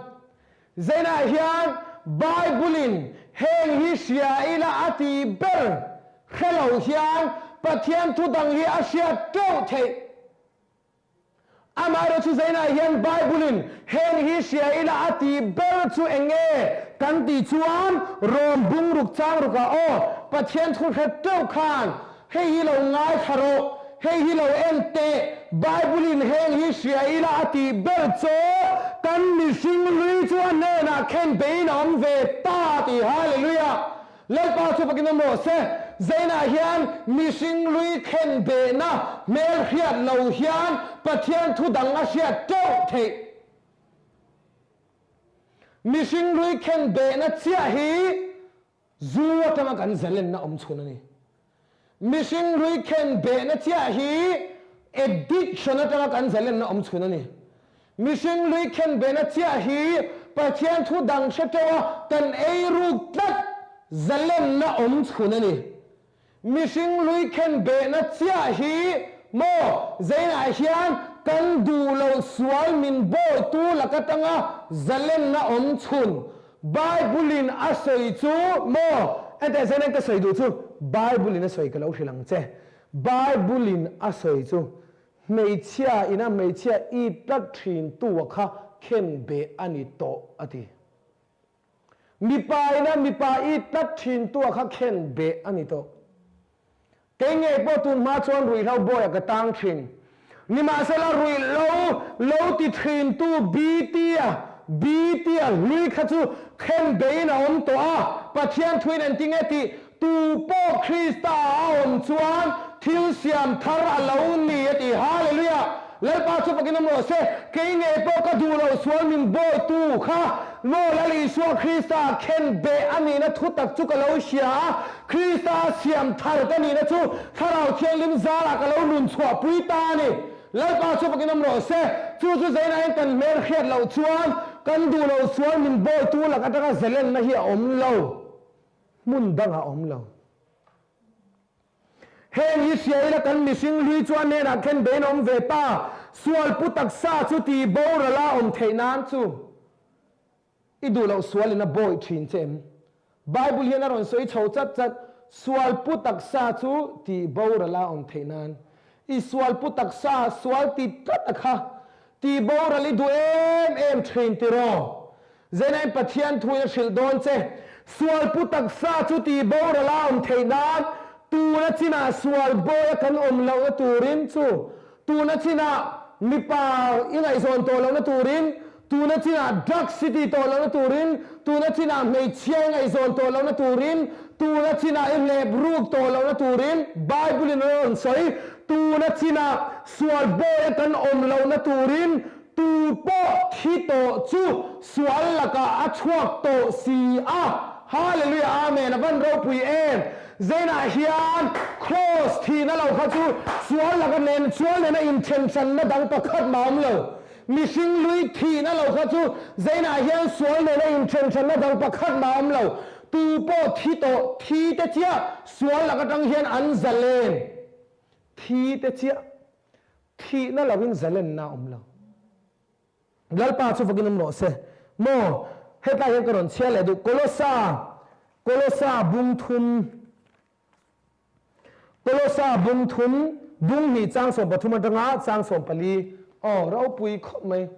Zainah hian Bible-in heng hi hria ila a ti ber hre lo hian Pathian thu dang hi a hriat teuh theih. Amaherawh chu Zainah hian Bible-in heng hi hria ila a ti ber chu eng nge kan tih chuan Rom bungruk changrukah aw Pathian thu hre teuh khan Hei hi lo ngaithla rawh, hei hi lo en teh, Bible-in heng hi hria ila a tih ber chaw, kan mihring lui chu a hnenah khen beiin a awm ve ta tih Hallelujah! Lalpa chu fakin awm rawh se, Zainah hian mihring lui khen behna hmel hriat lo hian Pathian thu dang a hriat teuh theih. Mihring lui khen behna chiah hi Zu atanga kan zalenna awm chhun a ni. Mihring hlui khen behna chiah hi addiction atanga kan zalenna awm chhun a ni. Mihring hlui khen behna chiah hi Pathian thu dang hre teuh a kan ei ruk tlat zalenna awm chhun a ni. Mihring hlui khen behna chiah hi maw zeinah hian kan duh loh sual min bawitu lak atanga zalenna awm chhun Bible-in a sawi chu maw enteh zeinain ka sawi duh chu Bible-in a sawi ka lo hrilh ang che Bible-in a sawi chu hmeichhia ina hmeichhia i tlat thin tu a kha khen beh a ni tawh a ti. Mipa ina mipa i tlat thin tu a kha khen beh a ni tawh. Kei ngei pawh tun hma chuan ruihhlo bawiah ka tang thin. Nimahsela ruihhlo lo ti thin tu BT-a, BT-a hlui kha chu khen behin a awm tawh a, Pathian thuin engtin nge tih tu pawh Krista a awm chuan thil siam thar a lo ni a ti. Hallelujah! Lalpa chu fakin awm rawh se, kei ngei pawh ka duh loh sual min bawitu kha maw Lal Isua Krista khen beh a nihna thu tak chu ka lo hria a, Krista siam thar ka nihna chu Thlarau Thianghlim zarah ka lo nun chhuah pui ta a ni. Lalpa chu fakin awm rawh se, chu chu zeinain kan hmel hriat loh chuan kan duh loh sual min bawitu lak atanga zelenna hi a awm lo, hmun dangah a awm lo. Heng hi hria ila kan mihring hlui chu a hnenah khen bein a awm ve ta, sual pu taksa chu tih boral a awm theih nan chu i duh loh sualin a bawi thin che em? Bible hian a rawn sawi chho chat chat, sual pu taksa chu tih boral a awm theih nan. I sual pu taksa sual ti tlat a kha tih boral i duh em em thin tiraw? Zeinain Pathian thuin a hrilh dawn che. Sual pu taksa chu tih boral a awm theih nan tuna chinah sual bawi a kan awm lohna turin chu tuna chinah mipa i ngaihzawn tawh lohna turin tuna chinah drugs i tih tawh lohna turin tuna chinah hmeichhia i ngaihzawn tawh lohna turin tuna chinah i hlep ruk tawh lohna turin Bible in a rawn sawi tuna chinah sual bawi a kan awm lohna turin. Tu pawh thi tawh chu sual lakah a chhuak tawh si a. Hallelujah Amen a van ropui em! Zainah hian Kraws thihna lo kha chu sual laka nen sual nena inthenhranna dang pakhat mah awm lo. Mihring lui thihna lo kha chu Zainah hian sual nena inthenhranna dang pakhat mah awm lo. Tu pawh thi tawh thi te chiah sual lak atang hian an zalen. Thi te chiah Thihna lovin zalenna a awm lo. Lalpa chu vakin awm rawh se. Maw, hetlai hian ka rawn chhiar leh duh. Kolosa, Kolosa bung thum, Kolosa bung thum, bung hnih chang 13 atanga chang 14. Aw, ropui khawp mai.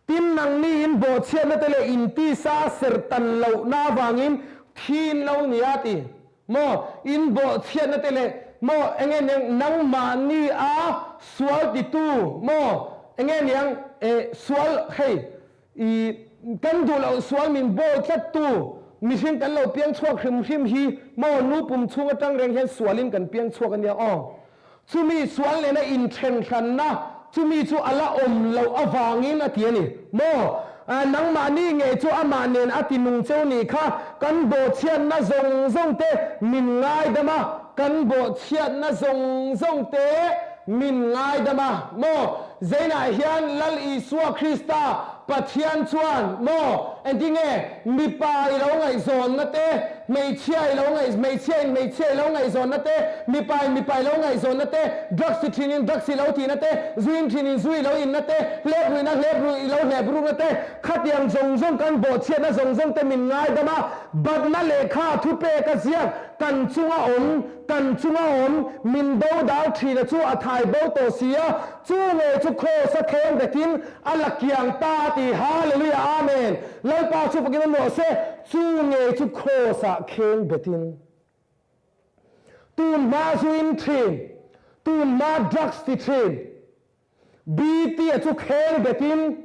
Tin, nangni in bawhchhiatna te leh in tisa serh tan lohna avangin thi in lo ni a ti. Maw, in bawhchhiatna te leh maw enge niang nangmahni a sual titu maw enge niang eh sual hei i kan duh loh sual min bawl tlattu mihring kan lo piang chhuak hrim hrim hi maw nu pum chhung atang reng hian sualin kan piang chhuak a nia aw. Chumi sual nena inthenhranna chumi chu a la awm loh avangin a ti a ni maw? Nangmahni ngei chu amah nen a ti nung cheu nih kha kan bawhchhiatna zawng zawng te min ngaidam a, kan bawhchhiatna zawng zawng te min ngaidam a maw? Zeinah hian Lal Isua Krista Pathian chuan maw engtinge mipa i lo ngaihzawnna te, hmeichhia i lo ngaih hmeichhia in hmeichhia i lo ngaihzawnna te, mipa in mipa i lo ngaihzawnna te, drugs ti thin in drugs i lo tihna te, zu in thin in zu i lo inna te, hlep ruihna hlep ruih i lo hlep rukna te, khatiang zawng zawng kan bawhchhiatna zawng zawng te min ngaidam a, batna lehkha thupek a ziak kan chunga awm kan chunga awm min bo dal thina chu a thai bo tawh si a, chu ngei chu kraws a kheng betin A la kiang ta a ti, Hallelujah, Amen! Lalpa chu fakin a nuah se, chu ngei chu Kraws ah kheng betin. Tun hma zu in thin, tun hma drugs ti thin, BT a chu kheng betin,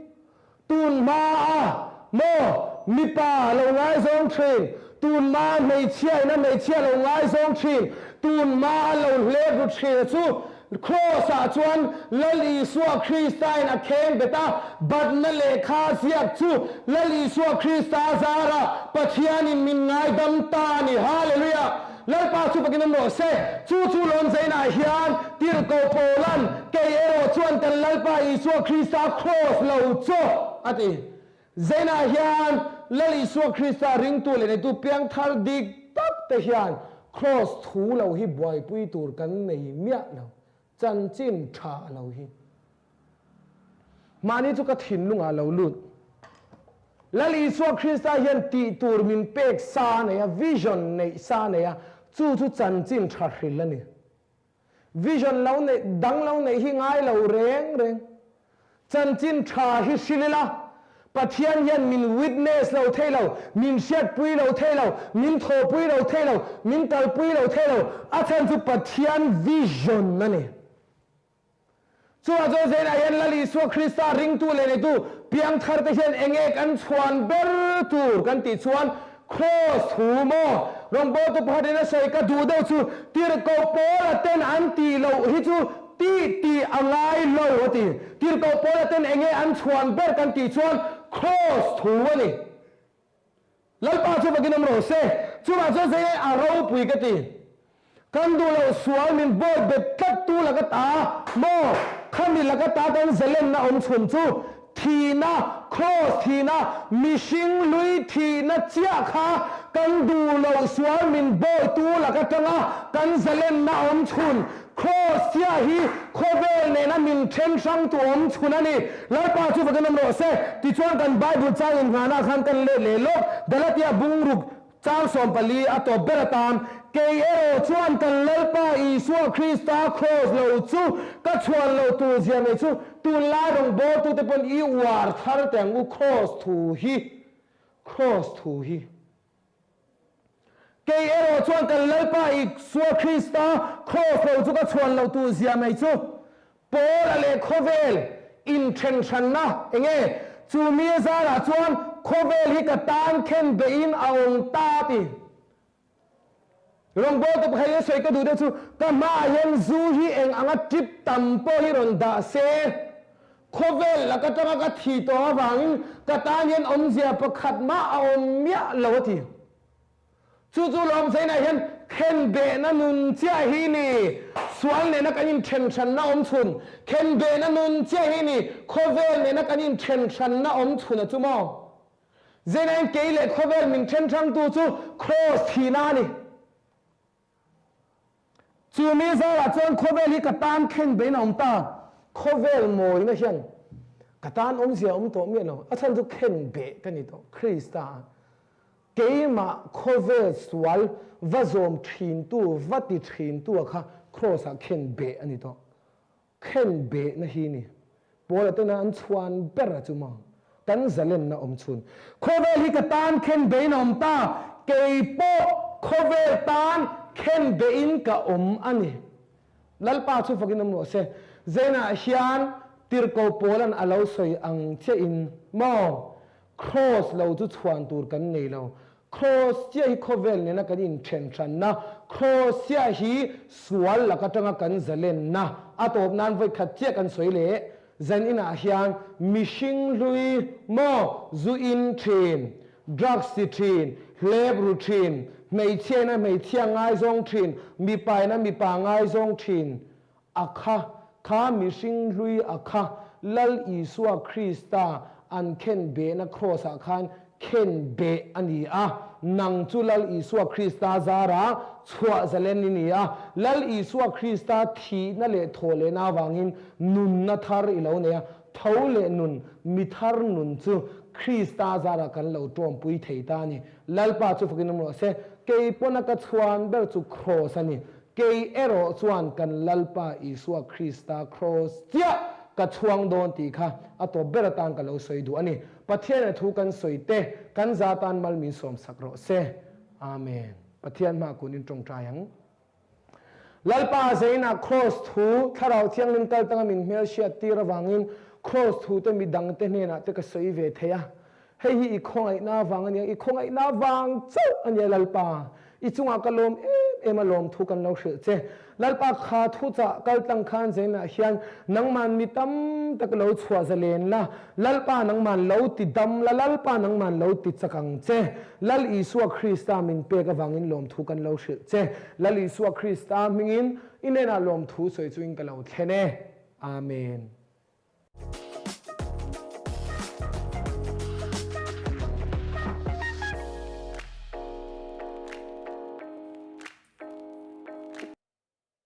tun hma a maw mipa lo ngaizawng thin, tun hma hmeichhia in a hmeichhia lo ngaizawng thin, tun hma a lo hlep ru thin a chu Kraws-ah chuan Lal Isua Kristain a kheng bet a, batna lehkha ziak chu Lal Isua Krista zara Pathianin min ngaidam ta a ni. Hallelujah! Lalpa chu fakin awm rawh se. Chu chu lawm zainah hian Tirhkoh Paula'n, Kei erawh chuan kan Lalpa Isua Krista kraws lo chaw a ti. Zainah hian Lal Isua Krista ringtu leh neitu piangthar dik tak te hian Kraws thu lo hi buaipui tur kan nei miah lo, chanchin tha a lo hi. Mahni chu ka thinlungah lo lut. Lal Isua Krista hian tih tur min pek sa a nei a, vision neih sa a nei a, chu chu chanchin tha hril a ni. Vision lo neih, dang lo neih hi ngai lo reng reng. Chanchin tha hi hrilh ila, Pathian hian min witness lo thei lo, min hriatpui lo thei lo, min thawhpui lo thei lo, min kalpui lo thei lo, a chhan chu Pathian vision a ni. Chuvang chuan Zainah hian Lal Isua Krista ringtu leh neitu piangthar te hian enge kan chhuan ber tur kan tih chuan Kraws thu maw? Rawngbawltu pakhatin a sawi ka duh deuh chu Tirhkoh Paula ten an tih loh hi chu tih tih a ngai lo a ti. Tirhkoh Paula ten enge an chhuan ber kan tih chuan Kraws thu a ni. Lalpa chu vakin awm rawh se. Chuvang chuan zei a ropui ka ti. Kan duh loh sual min bawi bet tlat tu laka ta maw? Khami laka ta kan zalenna awm chhun chu thihna, kraws thihna, mihring lui thihna chiah kha kan duh loh sual min bawi tu laka tanga kan zalenna awm chhun kraws chiah hi khawvel nena min then hrang tu awm chhun a ni. Lalpa chu vakin awm rawh se. Tichuan kan Bible chang inngahna khan kan let leh lawk. Galatia bungruk Chang 14 a tawp ber atan, Kei erawh chuan kan Lalpa Isua Krista kraws lo chu ka chhuan lo tur zia mai chu tunlai rawngbawltute pawn i uar thar teh ang u kraws thu hi, kraws thu hi. Kei erawh chuan kan Lalpa Isua Krista kraws lo chu ka chhuan lo tur zia mai chu Paula leh khawvel inthenhranna enge? Chu mi zarah chuan khawvel hi ka tan khen beihin a awm ta ti. Rawngbawltu pakhat in a sawi ka duh deuh chu, ka hmaah hian zu hi eng anga tip tam pawh hi rawn dah se. Khawvel lak atanga ka thi tawh avangin ka tan hian awmzia pakhat mah a awm miah lo a ti. Chu chu lawmzainah hian khenbehna nun chiah hi ni. Sual nena kan inthenhranna awm chhun, khenbehna nun chiah hi ni. Khawvel nena kan inthenhranna awm chhun a chu maw? Zeinain kei leh khawvel min thenhrangtu chu Kraws thihna a ni. Chu mi zarah chuan khawvel hi ka tan khenbehin a awm ta. Khawvel mawina hian ka tan awmzia a awm tawh miah lo. A chhan chu khenbeh ka ni tawh, Krista a. Keimah khawvel sual va zawm thintu, va ti thintu a kha Kraws-ah khenbeh a ni tawh. Khenbehna hi ni. Paula tena an chhuan ber a chu maw? Kan zalenna awm chhun. Khawvel hi ka tan khenbehin a awm ta, kei pawh khawvel tan khenbehin ka awm a ni. Lalpa chu fakin awm rawh se. Zainah hian Tirhkoh Paula'n a lo sawi ang chiahin maw? Kraws lo chu chhuan tur kan nei lo. Kraws chiah hi khawvel nena kan inthen hranna, kraws chiah hi sual lak atanga kan zalenna. A tawp nan vawi khat chiah kan sawi leh zan inah hian mihring hlui maw zu in thin, drugs ti thin, hlep ru thin, hmeichhia ina hmeichhia ngaizawng thin, mipa ina mipa ngaizawng thin a kha, kha mihring hlui a kha Lal Isua Krista an khen behna kraws-ah khan khen beh a ni a, nang chu Lal Isua Krista zara chhuah zalen i ni a, Lal Isua Krista thihna leh thawh lehna avangin nunna thar i lo nei a, tho leh nun, mi thar nun chu Krista zara kan lo tawmpui thei ta a ni. Lalpa chu fakin awm rawh se, kei pawna ka chhuan ber chu kraws a ni. Kei erawh chuan kan Lalpa Isua Krista kraws chiah ka chhuang dawn tih kha a tawp ber atan ka lo sawi duh a ni. Pathian a thu kan sawi te kan za tan mal min sawmsak rawh se. Amen. Pathian hma kunin tawngtai ang. Lalpa Zaina kraws thu Thlarau Thianghlim kal tanga min hmelhriat tir avangin kraws thu te midang te hnenah te ka sawi ve thei a. Hei hi i khawngaihna vang a nia, i khawngaihna vang chauh a nia Lalpa. I chungah ka lawm em em a lawmthu kan lo hrilh che. Lalpa kha thu chah kal tlang khan zenah hian nangman mi tam tak lo chhuah zalen la, Lalpa nangman lo ti dam la, Lalpa nangman lo ti chak ang che. Lal Isua Krista min pek avangin lawmthu kan lo hrilh che. Lal Isua Krista hmingin i hnenah lawmthu sawi chungin ka lo thlen e. Amen.